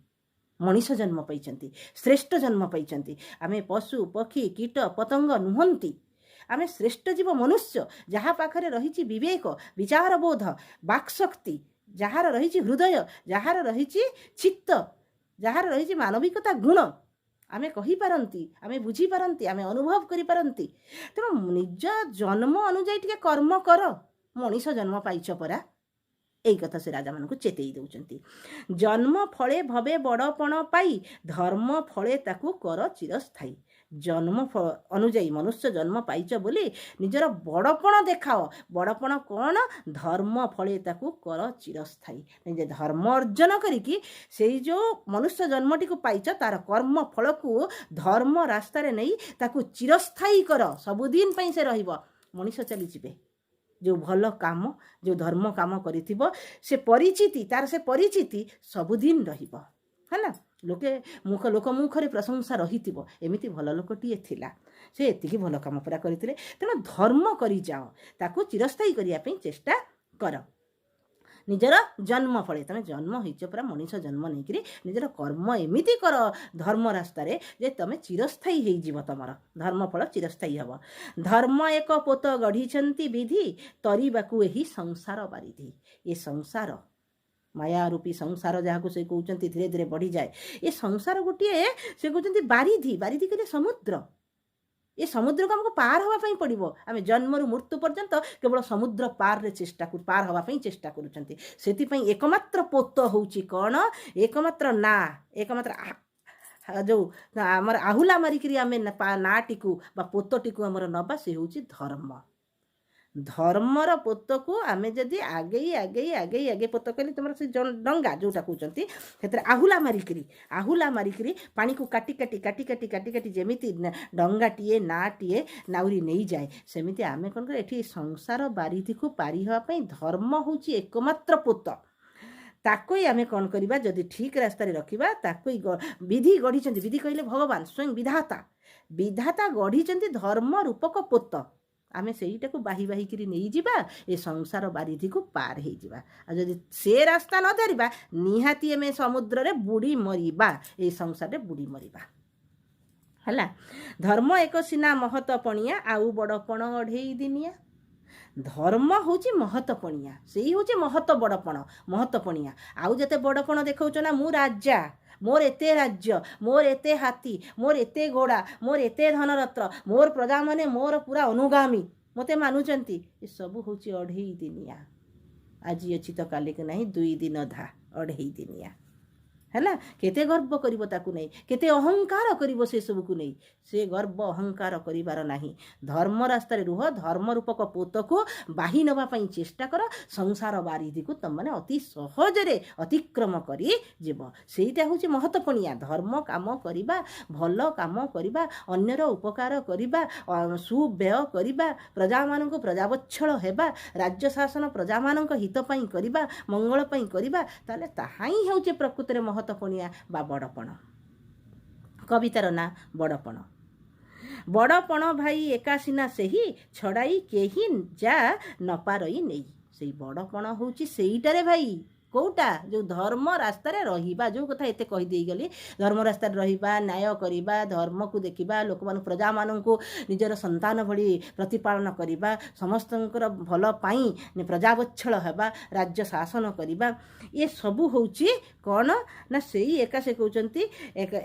ମଣିଷ ଜନ୍ମ ପାଇଛନ୍ତି, ଶ୍ରେଷ୍ଠ ଜନ୍ମ ପାଇଛନ୍ତି। ଆମେ ପଶୁ ପକ୍ଷୀ କୀଟ ପତଙ୍ଗ ନୁହନ୍ତି, ଆମେ ଶ୍ରେଷ୍ଠ ଜୀବ ମନୁଷ୍ୟ, ଯାହା ପାଖରେ ରହିଛି ବିବେକ, ବିଚାରବୋଧ, ବାକ୍ଶକ୍ତି, ଯାହାର ରହିଛି ହୃଦୟ, ଯାହାର ରହିଛି ଚିତ୍ତ, ଯାହାର ରହିଛି ମାନବିକତା ଗୁଣ। ଆମେ କହିପାରନ୍ତି, ଆମେ ବୁଝିପାରନ୍ତି, ଆମେ ଅନୁଭବ କରିପାରନ୍ତି। ତେଣୁ ନିଜ ଜନ୍ମ ଅନୁଯାୟୀ ଟିକେ କର୍ମ କର, ମଣିଷ ଜନ୍ମ ପାଇଛ ପରା। ଏଇ କଥା ସେ ରାଜାମାନଙ୍କୁ ଚେତେଇ ଦେଉଛନ୍ତି। ଜନ୍ମ ଫଳେ ଭବେ ବଡ଼ପଣ ପାଇ, ଧର୍ମ ଫଳେ ତାକୁ କର ଚିରସ୍ଥାୟୀ। ଜନ୍ମ ଅନୁଯାୟୀ ମନୁଷ୍ୟ ଜନ୍ମ ପାଇଛ ବୋଲି ନିଜର ବଡ଼ପଣ ଦେଖାଅ। ବଡ଼ପଣ କ'ଣ? ଧର୍ମ ଫଳେ ତାକୁ କର ଚିରସ୍ଥାୟୀ। ନିଜେ ଧର୍ମ ଅର୍ଜନ କରିକି ସେଇ ଯେଉଁ ମନୁଷ୍ୟ ଜନ୍ମଟିକୁ ପାଇଛ, ତାର କର୍ମ ଫଳକୁ ଧର୍ମ ରାସ୍ତାରେ ନେଇ ତାକୁ ଚିରସ୍ଥାୟୀ କର, ସବୁଦିନ ପାଇଁ ସେ ରହିବ। ମଣିଷ ଚାଲିଯିବେ, ଯେଉଁ ଭଲ କାମ, ଯେଉଁ ଧର୍ମ କାମ କରିଥିବ, ସେ ପରିଚିତି ତାର, ସେ ପରିଚିତି ସବୁଦିନ ରହିବ। ହେଲା, ଲୋକେ ମୁଖ ଲୋକ ମୁଖରେ ପ୍ରଶଂସା ରହିଥିବ, ଏମିତି ଭଲ ଲୋକଟିଏ ଥିଲା, ସେ ଏତିକି ଭଲ କାମ ପୁରା କରିଥିଲେ। ତେଣୁ ଧର୍ମ କରିଯାଅ, ତାକୁ ଚିରସ୍ଥାୟୀ କରିବା ପାଇଁ ଚେଷ୍ଟା କର। ନିଜର ଜନ୍ମ ଫଳେ ତମେ ଜନ୍ମ ହେଇଛ ପୁରା, ମଣିଷ ଜନ୍ମ ନେଇକରି ନିଜର କର୍ମ ଏମିତି କର ଧର୍ମ ରାସ୍ତାରେ ଯେ ତମେ ଚିରସ୍ଥାୟୀ ହେଇଯିବ, ତମର ଧର୍ମଫଳ ଚିରସ୍ଥାୟୀ ହେବ। ଧର୍ମ ଏକ ପୋତ ଗଢ଼ିଛନ୍ତି ବିଧି, ତରିବାକୁ ଏହି ସଂସାର ବାରିଧି। ଏ ସଂସାର ମାୟା ରୂପୀ ସଂସାର, ଯାହାକୁ ସେ କହୁଛନ୍ତି ଧୀରେ ଧୀରେ ବଢ଼ିଯାଏ। ଏ ସଂସାର ଗୋଟିଏ, ସେ କହୁଛନ୍ତି ବାରିଧି। ବାରିଧି କହିଲେ ସମୁଦ୍ର। ଏ ସମୁଦ୍ରକୁ ଆମକୁ ପାର ହେବା ପାଇଁ ପଡ଼ିବ। ଆମେ ଜନ୍ମରୁ ମୃତ୍ୟୁ ପର୍ଯ୍ୟନ୍ତ କେବଳ ସମୁଦ୍ର ପାରରେ ଚେଷ୍ଟା, ପାର ହେବା ପାଇଁ ଚେଷ୍ଟା କରୁଛନ୍ତି। ସେଥିପାଇଁ ଏକମାତ୍ର ପୋତ ହେଉଛି କ'ଣ? ଏକମାତ୍ର ନା, ଏକମାତ୍ର ଯେଉଁ ଆମର ଆହୁଲା ମାରିକିରି ଆମେ ନାଁଟିକୁ ବା ପୋତଟିକୁ ଆମର ନେବା, ସେ ହେଉଛି ଧର୍ମ। ଧର୍ମର ପୋତକୁ ଆମେ ଯଦି ଆଗେଇ ଆଗେଇ ଆଗେଇ ଆଗେଇ, ପୋତ କହିଲେ ତୁମର ସେ ଡଙ୍ଗା ଯେଉଁଟା କହୁଛନ୍ତି, ସେଥିରେ ଆହୁଲା ମାରିକିରି, ଆହୁଲା ମାରିକିରି ପାଣିକୁ କାଟି କାଟି କାଟି କାଟି କାଟି କାଟି ଯେମିତି ଡଙ୍ଗାଟିଏ, ନାଁଟିଏ, ନାଉରି ନେଇଯାଏ, ସେମିତି ଆମେ କ'ଣ କରିବା? ଏଠି ସଂସାର ବାରିଧିକୁ ପାରି ହେବା ପାଇଁ ଧର୍ମ ହେଉଛି ଏକମାତ୍ର ପୋତ। ତାକୁ ହିଁ ଆମେ କ'ଣ କରିବା? ଯଦି ଠିକ୍ ରାସ୍ତାରେ ରଖିବା, ତାକୁ ହିଁ ବିଧି ଗଢ଼ିଛନ୍ତି। ବିଧି କହିଲେ ଭଗବାନ ସ୍ୱୟଂ ବିଧାତା। ବିଧାତା ଗଢ଼ିଛନ୍ତି ଧର୍ମ ରୂପକ ପୋତ, ଆମେ ସେଇଟାକୁ ବାହି ବାହିକିରି ନେଇଯିବା, ଏ ସଂସାର ବାରିଧିକୁ ପାର ହେଇଯିବା। ଆଉ ଯଦି ସେ ରାସ୍ତା ନ ଧରିବା, ନିହାତି ଆମେ ସମୁଦ୍ରରେ ବୁଡ଼ି ମରିବା, ଏଇ ସଂସାରରେ ବୁଡ଼ି ମରିବା। ହେଲା, ଧର୍ମ ଏକ ସିନା ମହତ ପଣିଆ, ଆଉ ବଡ଼ପଣ ଅଢ଼େଇ ଦିନିଆ। ଧର୍ମ ହେଉଛି ମହତ ପଣିଆ, ସେଇ ହେଉଛି ମହତ ବଡ଼ପଣ, ମହତ ପଣିଆ। ଆଉ ଯେତେ ବଡ଼ପଣ ଦେଖାଉଛ ନା, ମୁଁ ରାଜା, ମୋର ଏତେ ରାଜ୍ୟ, ମୋର ଏତେ ହାତୀ, ମୋର ଏତେ ଘୋଡ଼ା, ମୋର ଏତେ ଧନରତ୍ନ, ମୋର ପ୍ରଜାମାନେ ମୋର ପୁରା ଅନୁଗାମୀ, ମୋତେ ମାନୁଛନ୍ତି, ଏସବୁ ହେଉଛି ଅଢ଼େଇ ଦିନିଆ। ଆଜି ଅଛି ତ କାଲିକି ନାହିଁ, 2 ଦିନ ଧା, ଅଢ଼େଇ ଦିନିଆ ହେଲା। କେତେ ଗର୍ବ କରିବ ତାକୁ ନେଇ, କେତେ ଅହଙ୍କାର କରିବ ସେସବୁକୁ ନେଇ। ସେ ଗର୍ବ ଅହଙ୍କାର କରିବାର ନାହିଁ। ଧର୍ମ ରାସ୍ତାରେ ରୁହ, ଧର୍ମ ରୂପକ ପୋତକୁ ବାହି ନେବା ପାଇଁ ଚେଷ୍ଟା କର। ସଂସାର ବାରିଧିକୁ ତମମାନେ ଅତି ସହଜରେ ଅତିକ୍ରମ କରି ଯିବ। ସେଇଟା ହେଉଛି ମହତ୍ୱପଣିଆ। ଧର୍ମ କାମ କରିବା, ଭଲ କାମ କରିବା, ଅନ୍ୟର ଉପକାର କରିବା, ସୁବ୍ୟୟ କରିବା, ପ୍ରଜାମାନଙ୍କୁ ପ୍ରଜାବତ୍ସଳ ହେବା, ରାଜ୍ୟ ଶାସନ ପ୍ରଜାମାନଙ୍କ ହିତ ପାଇଁ କରିବା, ମଙ୍ଗଳ ପାଇଁ କରିବା, ତାହେଲେ ତାହା ହିଁ ହେଉଛି ପ୍ରକୃତରେ ମହତ୍ୱପଣିଆ ବା ବଡ଼ପଣ। କବିତାର ନାଁ ବଡ଼ପଣ। ବଡ଼ପଣ ଭାଇ ଏକା ସିନା ସେହି, ଛଡ଼ାଇ କେହି ଯା ନପାରଇ ନେଇ। ସେଇ ବଡ଼ପଣ ହେଉଛି ସେଇଟାରେ ଭାଇ। କେଉଁଟା? ଯେଉଁ ଧର୍ମ ରାସ୍ତାରେ ରହିବା, ଯେଉଁ କଥା ଏତେ କହିଦେଇଗଲି, ଧର୍ମ ରାସ୍ତାରେ ରହିବା, ନ୍ୟାୟ କରିବା, ଧର୍ମକୁ ଦେଖିବା, ଲୋକମାନଙ୍କୁ ପ୍ରଜାମାନଙ୍କୁ ନିଜର ସନ୍ତାନ ଭଳି ପ୍ରତିପାଳନ କରିବା, ସମସ୍ତଙ୍କର ଭଲ ପାଇଁ ପ୍ରଜାବତ୍ସଳ ହେବା, ରାଜ୍ୟ ଶାସନ କରିବା, ଏସବୁ ହେଉଛି କ'ଣ ନା ସେଇ ଏକା। ସେ କହୁଛନ୍ତି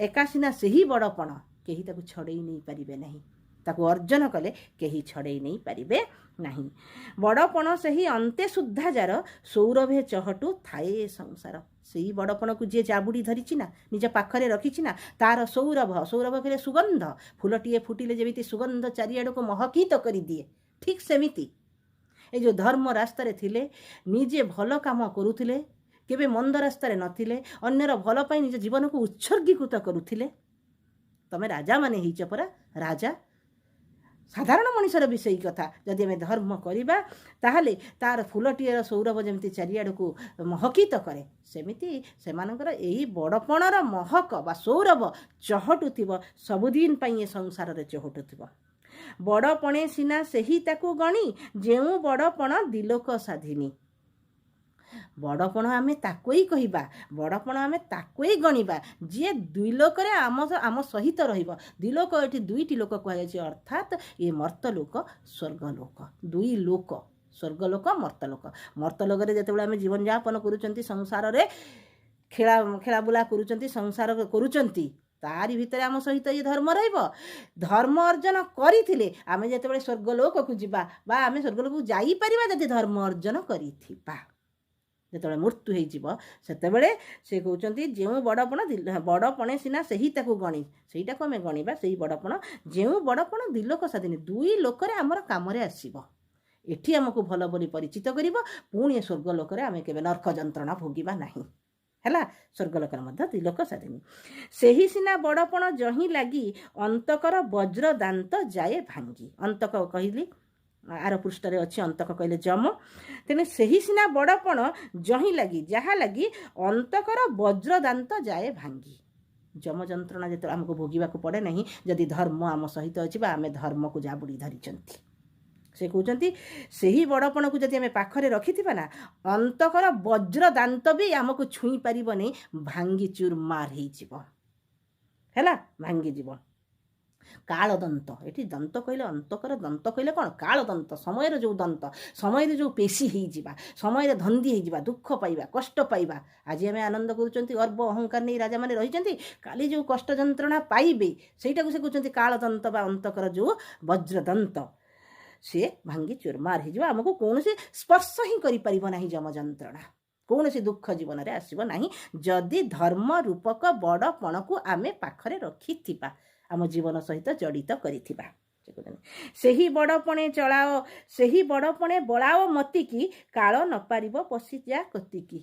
ଏକା ସିନା ସେହି ବଡ଼ପଣ, କେହି ତାକୁ ଛଡ଼େଇ ନେଇପାରିବେ ନାହିଁ। ତାକୁ ଅର୍ଜନ କଲେ କେହି ଛଡ଼େଇ ନେଇପାରିବେ ନାହିଁ। ବଡ଼ପଣ ସେହି ଅନ୍ତେ ସୁଦ୍ଧା ଯାର, ସୌରଭେ ଚହଟୁ ଥାଏ ସଂସାର। ସେଇ ବଡ଼ପଣକୁ ଯିଏ ଜାବୁଡ଼ି ଧରିଛି ନା, ନିଜ ପାଖରେ ରଖିଛି ନା, ତାର ସୌରଭ, ସୌରଭ କହିଲେ ସୁଗନ୍ଧ, ଫୁଲଟିଏ ଫୁଟିଲେ ଯେମିତି ସୁଗନ୍ଧ ଚାରିଆଡ଼କୁ ମହକିତ କରିଦିଏ, ଠିକ୍ ସେମିତି ଏ ଯେଉଁ ଧର୍ମ ରାସ୍ତାରେ ଥିଲେ, ନିଜେ ଭଲ କାମ କରୁଥିଲେ, କେବେ ମନ୍ଦ ରାସ୍ତାରେ ନଥିଲେ, ଅନ୍ୟର ଭଲ ପାଇଁ ନିଜ ଜୀବନକୁ ଉତ୍ସର୍ଗୀକୃତ କରୁଥିଲେ। ତମେ ରାଜାମାନେ ହେଇଛ ପରା, ରାଜା। ସାଧାରଣ ମଣିଷର ବି ସେଇ କଥା। ଯଦି ଆମେ ଧର୍ମ କରିବା ତାହେଲେ ତାର ଫୁଲଟିଏର ସୌରଭ ଯେମିତି ଚାରିଆଡ଼କୁ ମହକିତ କରେ, ସେମିତି ସେମାନଙ୍କର ଏଇ ବଡ଼ପଣର ମହକ ବା ସୌରଭ ଚହଟୁଥିବ ସବୁଦିନ ପାଇଁ, ଏ ସଂସାରରେ ଚହଟୁଥିବ। ବଡ଼ପଣେ ସିନା ସେହି ତାକୁ ଗଣି, ଯେଉଁ ବଡ଼ପଣ ଦିଲୋକ ସାଧିନୀ। ବଡ଼ପଣ ଆମେ ତାକୁ ହିଁ କହିବା, ବଡ଼ପଣ ଆମେ ତାକୁ ହିଁ ଗଣିବା ଯିଏ ଦୁଇ ଲୋକରେ ଆମ ସହିତ ରହିବ। ଦ୍ୱିଲୋକ ଏଠି ଦୁଇଟି ଲୋକ କୁହାଯାଇଛି, ଅର୍ଥାତ୍ ଏ ମର୍ତ୍ତଲୋକ, ସ୍ୱର୍ଗଲୋକ, ଦୁଇ ଲୋକ, ସ୍ୱର୍ଗଲୋକ, ମର୍ତ୍ତଲୋକ। ମର୍ତ୍ତଲୋକରେ ଯେତେବେଳେ ଆମେ ଜୀବନଯାପନ କରୁଛନ୍ତି, ସଂସାରରେ ଖେଳାବୁଲା କରୁଛନ୍ତି, ସଂସାର କରୁଛନ୍ତି, ତାରି ଭିତରେ ଆମ ସହିତ ଏ ଧର୍ମ ରହିବ। ଧର୍ମ ଅର୍ଜନ କରିଥିଲେ ଆମେ ଯେତେବେଳେ ସ୍ୱର୍ଗଲୋକକୁ ଯିବା ବା ଆମେ ସ୍ୱର୍ଗଲୋକକୁ ଯାଇପାରିବା ଯଦି ଧର୍ମ ଅର୍ଜନ କରିଥିବା। ଯେତେବେଳେ ମୃତ୍ୟୁ ହେଇଯିବ ସେତେବେଳେ ସେ କହୁଛନ୍ତି ଯେଉଁ ବଡ଼ପଣ ବଡ଼ପଣେ ସିନା ସେହି ତାକୁ ଗଣି, ସେଇଟାକୁ ଆମେ ଗଣିବା ସେଇ ବଡ଼ପଣ, ଯେଉଁ ବଡ଼ପଣ ଦିଲୋକ ସ୍ୱାଧୀନ, ଦୁଇ ଲୋକରେ ଆମର କାମରେ ଆସିବ। ଏଠି ଆମକୁ ଭଲ ବୋଲି ପରିଚିତ କରିବ, ପୁଣି ଏ ସ୍ୱର୍ଗ ଲୋକରେ ଆମେ କେବେ ନର୍କ ଯନ୍ତ୍ରଣା ଭୋଗିବା ନାହିଁ। ହେଲା, ସ୍ୱର୍ଗଲୋକରେ ମଧ୍ୟ ଦିଲୋକ ସ୍ୱାଧୀନ। ସେହି ସିନା ବଡ଼ପଣ ଯହିଁ ଲାଗି, ଅନ୍ତକର ବଜ୍ର ଦାନ୍ତ ଯାଏ ଭାଙ୍ଗି। ଅନ୍ତକ କହିଲି ଆର ପୃଷ୍ଠାରେ ଅଛି, ଅନ୍ତକ କହିଲେ ଯମ। ତେଣୁ ସେହି ସିନା ବଡ଼ପଣ ଯହିଁ ଲାଗି, ଯାହା ଲାଗି ଅନ୍ତକର ବଜ୍ର ଦାନ୍ତ ଯାଏ ଭାଙ୍ଗି। ଯମ ଯନ୍ତ୍ରଣା ଯେତେବେଳେ ଆମକୁ ଭୋଗିବାକୁ ପଡ଼େ ନାହିଁ ଯଦି ଧର୍ମ ଆମ ସହିତ ଅଛି ବା ଆମେ ଧର୍ମକୁ ଜାବୁଡ଼ି ଧରିଛନ୍ତି। ସେ କହୁଛନ୍ତି ସେହି ବଡ଼ପଣକୁ ଯଦି ଆମେ ପାଖରେ ରଖିଥିବା ନା, ଅନ୍ତକର ବଜ୍ର ଦାନ୍ତ ବି ଆମକୁ ଛୁଇଁ ପାରିବନି, ଭାଙ୍ଗି ଚୁରମାର ହେଇଯିବ। ହେଲା, ଭାଙ୍ଗିଯିବ। କାଳ ଦନ୍ତ, ଏଠି ଦନ୍ତ କହିଲେ ଅନ୍ତକର ଦନ୍ତ କହିଲେ କ'ଣ? କାଳ ଦନ୍ତ, ସମୟର ଯେଉଁ ଦନ୍ତ, ସମୟରେ ଯେଉଁ ପେଶୀ ହେଇଯିବା, ସମୟରେ ଧନ୍ଦି ହେଇଯିବା, ଦୁଃଖ ପାଇବା, କଷ୍ଟ ପାଇବା। ଆଜି ଆମେ ଆନନ୍ଦ କରୁଛନ୍ତି, ଗର୍ବ ଅହଙ୍କାର ନେଇ ରାଜାମାନେ ରହିଛନ୍ତି, କାଲି ଯେଉଁ କଷ୍ଟ ଯନ୍ତ୍ରଣା ପାଇବେ ସେଇଟାକୁ ସେ କହୁଛନ୍ତି କାଳ ଦନ୍ତ ବା ଅନ୍ତକର ଯେଉଁ ବଜ୍ରଦନ୍ତ, ସିଏ ଭାଙ୍ଗି ଚୁରମାର ହେଇଯିବ। ଆମକୁ କୌଣସି ସ୍ପର୍ଶ ହିଁ କରିପାରିବ ନାହିଁ ଯମ ଯନ୍ତ୍ରଣା, କୌଣସି ଦୁଃଖ ଜୀବନରେ ଆସିବ ନାହିଁ ଯଦି ଧର୍ମ ରୂପକ ବଡ଼ପଣକୁ ଆମେ ପାଖରେ ରଖିଥିବା, ଆମ ଜୀବନ ସହିତ ଜଡ଼ିତ କରିଥିବା। ସେହି ବଡ଼ପଣେ ଚଳାଅ, ସେହି ବଡ଼ପଣେ ବଳାଅ ମତିକି, କାଳ ନପାରିବ ପଶିଯା କତିକି।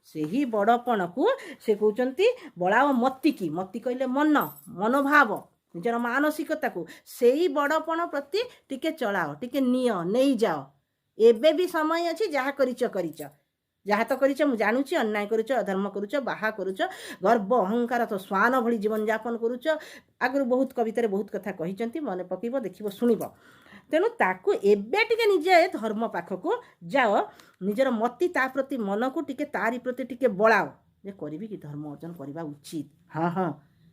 ସେହି ବଡ଼ପଣକୁ ସେ କହୁଛନ୍ତି ବଳାଅ ମତିକି, ମତି କହିଲେ ମନ, ମନୋଭାବ, ନିଜର ମାନସିକତାକୁ ସେଇ ବଡ଼ପଣ ପ୍ରତି ଟିକେ ଚଳାଅ, ଟିକେ ନିଅ, ନେଇଯାଅ। ଏବେ ବି ସମୟ ଅଛି, ଯାହା କରିଛ କରିଛ, ଯାହା ତ କରିଛ ମୁଁ ଜାଣୁଛି, ଅନ୍ୟାୟ କରୁଛ, ଅଧର୍ମ କରୁଛ, ବାହା କରୁଛ, ଗର୍ବ ଅହଙ୍କାର ତ ଶ୍ୱାନ ଭଳି ଜୀବନଯାପନ କରୁଛ। ଆଗରୁ ବହୁତ କବିତାରେ ବହୁତ କଥା କହିଛନ୍ତି, ମନେ ପକେଇବ, ଦେଖିବ, ଶୁଣିବ। ତେଣୁ ତାକୁ ଏବେ ଟିକେ ନିଜେ ଧର୍ମ ପାଖକୁ ଯାଅ, ନିଜର ମତି ତା ପ୍ରତି, ମନକୁ ଟିକେ ତାରି ପ୍ରତି ଟିକେ ବଳାଅ ଯେ କରିବି କି ଧର୍ମ ଅର୍ଜନ କରିବା ଉଚିତ। ହଁ ହଁ,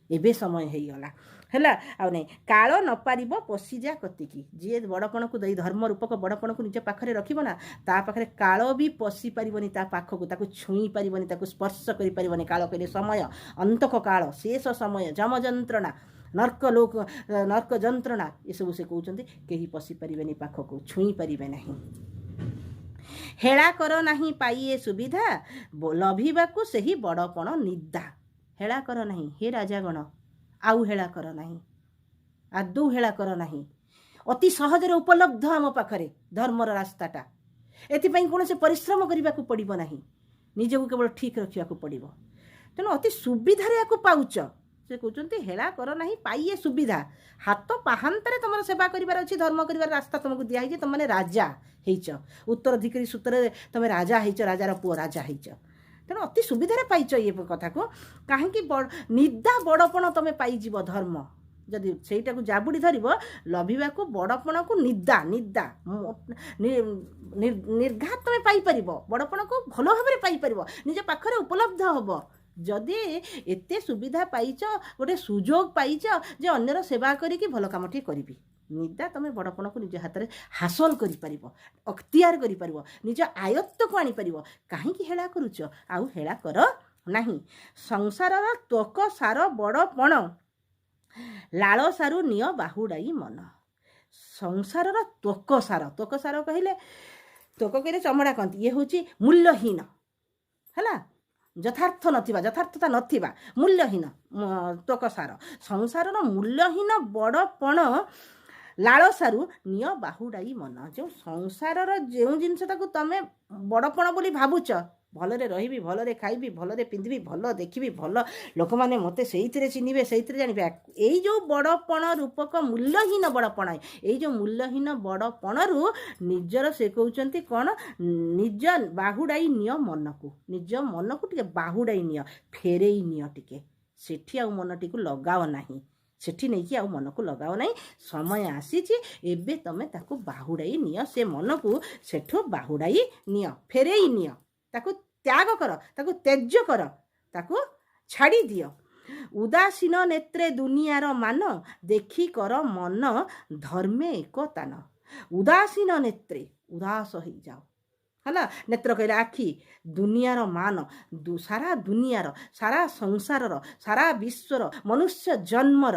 ଏବେ ସମୟ ହେଇଗଲା, ହେଲା ଆଉ ନାଇଁ। କାଳ ନପାରିବ ପଶିଯା କତିକି। ଯିଏ ବଡ଼ପଣକୁ ଦେଇ ଧର୍ମ ରୂପକ ବଡ଼ପଣକୁ ନିଜ ପାଖରେ ରଖିବ ନା, ତା ପାଖରେ କାଳ ବି ପଶି ପାରିବନି, ତା ପାଖକୁ ତାକୁ ଛୁଇଁ ପାରିବନି, ତାକୁ ସ୍ପର୍ଶ କରିପାରିବନି। କାଳ କହିଲେ ସମୟ, ଅନ୍ତକ କାଳ, ଶେଷ ସମୟ, ଯମ ଯନ୍ତ୍ରଣା, ନର୍କ ଲୋକ, ନର୍କ ଯନ୍ତ୍ରଣା, ଏସବୁ ସେ କହୁଛନ୍ତି କେହି ପଶି ପାରିବେନି ପାଖକୁ, ଛୁଇଁ ପାରିବେ ନାହିଁ। ହେଳା କର ନାହିଁ ପାଇଏ ସୁବିଧା, ଲଭିବାକୁ ସେହି ବଡ଼ପଣ ନିଦା। ହେଳା କର ନାହିଁ ହେ ରାଜାଗଣ, ଆଉ ହେଳା କର ନାହିଁ, ଆଦୌ ହେଳା କର ନାହିଁ। ଅତି ସହଜରେ ଉପଲବ୍ଧ ଆମ ପାଖରେ ଧର୍ମର ରାସ୍ତାଟା। ଏଥିପାଇଁ କୌଣସି ପରିଶ୍ରମ କରିବାକୁ ପଡ଼ିବ ନାହିଁ, ନିଜକୁ କେବଳ ଠିକ୍ ରଖିବାକୁ ପଡ଼ିବ। ତେଣୁ ଅତି ସୁବିଧାରେ ୟାକୁ ପାଉଛ। ସେ କହୁଛନ୍ତି ହେଳା କର ନାହିଁ ପାଇଏ ସୁବିଧା। ହାତ ପାହାନ୍ତାରେ ତୁମର ସେବା କରିବାର ଅଛି, ଧର୍ମ କରିବାର ରାସ୍ତା ତୁମକୁ ଦିଆହେଇଛି। ତୁମମାନେ ରାଜା ହେଇଛ, ଉତ୍ତରାଧିକାରୀ ସୂତ୍ରରେ ତୁମେ ରାଜା ହେଇଛ, ରାଜାର ପୁଅ ରାଜା ହେଇଛ। ତେଣୁ ଅତି ସୁବିଧାରେ ପାଇଛ ଇଏ କଥାକୁ କାହିଁକି ନିଦା ବଡ଼ପଣ ତୁମେ ପାଇଯିବ। ଧର୍ମ ଯଦି ସେଇଟାକୁ ଜାବୁଡ଼ି ଧରିବ, ଲଭିବାକୁ ବଡ଼ପଣକୁ ନିଦା, ନିଦା ନିର୍ଘାତ ତୁମେ ପାଇପାରିବ, ବଡ଼ପଣକୁ ଭଲ ଭାବରେ ପାଇପାରିବ, ନିଜ ପାଖରେ ଉପଲବ୍ଧ ହେବ। ଯଦି ଏତେ ସୁବିଧା ପାଇଛ, ଗୋଟେ ସୁଯୋଗ ପାଇଛ ଯେ ଅନ୍ୟର ସେବା କରିକି ଭଲ କାମଟିଏ କରିବି, ନିଦା ତୁମେ ବଡ଼ପଣକୁ ନିଜ ହାତରେ ହାସଲ କରିପାରିବ, ଅକ୍ତିଆର କରିପାରିବ, ନିଜ ଆୟତ୍ତକୁ ଆଣିପାରିବ। କାହିଁକି ହେଳା କରୁଛ? ଆଉ ହେଳା କର ନାହିଁ। ସଂସାରର ତ୍ୱକ ସାର ବଡ଼ପଣ, ଲାଳସାରୁ ନିଅ ବାହୁଡ଼ାଇ ମନ। ସଂସାରର ତ୍ୱକ ସାର, ତ୍ୱକ ସାର କହିଲେ, ତ୍ୱକ କହିଲେ ଚମଡ଼ା କହନ୍ତି। ଇଏ ହେଉଛି ମୂଲ୍ୟହୀନ, ହେଲା, ଯଥାର୍ଥ ନଥିବା, ଯଥାର୍ଥତା ନଥିବା, ମୂଲ୍ୟହୀନ ତ୍ୱକ ସାର। ସଂସାରର ମୂଲ୍ୟହୀନ ବଡ଼ପଣ ଲାଳସାରୁ ନିଅ ବାହୁଡ଼ାଇ ମନ। ଯେଉଁ ସଂସାରର ଯେଉଁ ଜିନିଷଟାକୁ ତମେ ବଡ଼ପଣ ବୋଲି ଭାବୁଛ, ଭଲରେ ରହିବି, ଭଲରେ ଖାଇବି, ଭଲରେ ପିନ୍ଧିବି, ଭଲ ଦେଖିବି, ଭଲ ଲୋକମାନେ ମୋତେ ସେଇଥିରେ ଚିହ୍ନିବେ, ସେଇଥିରେ ଜାଣିବେ, ଏଇ ଯେଉଁ ବଡ଼ପଣ ରୂପକ ମୂଲ୍ୟହୀନ ବଡ଼ପଣ, ଏଇ ଯେଉଁ ମୂଲ୍ୟହୀନ ବଡ଼ପଣରୁ ନିଜର, ସେ କହୁଛନ୍ତି କ'ଣ, ନିଜ ବାହୁଡ଼ାଇ ନିଅ ମନକୁ, ନିଜ ମନକୁ ଟିକେ ବାହୁଡ଼ାଇ ନିଅ, ଫେରେଇ ନିଅ ଟିକେ। ସେଠି ଆଉ ମନଟିକୁ ଲଗାଅ ନାହିଁ, ସେଠି ନେଇକି ଆଉ ମନକୁ ଲଗାଅ ନାହିଁ। ସମୟ ଆସିଛି, ଏବେ ତମେ ତାକୁ ବାହୁଡ଼ାଇ ନିଅ, ସେ ମନକୁ ସେଠୁ ବାହୁଡ଼ାଇ ନିଅ, ଫେରେଇ ନିଅ, ତାକୁ ତ୍ୟାଗ କର, ତାକୁ ତ୍ୟାଜ୍ୟ କର, ତାକୁ ଛାଡ଼ି ଦିଅ। ଉଦାସୀନ ନେତ୍ରେ ଦୁନିଆର ମାନ, ଦେଖି କର ମନ ଧର୍ମେ ଏକ ତାନ। ଉଦାସୀନ ନେତ୍ରେ, ଉଦାସ ହେଇଯାଅ, ହେଲା। ନେତ୍ର କହିଲେ ଆଖି। ଦୁନିଆର ମାନ, ସାରା ଦୁନିଆର, ସାରା ସଂସାରର, ସାରା ବିଶ୍ୱର, ମନୁଷ୍ୟ ଜନ୍ମର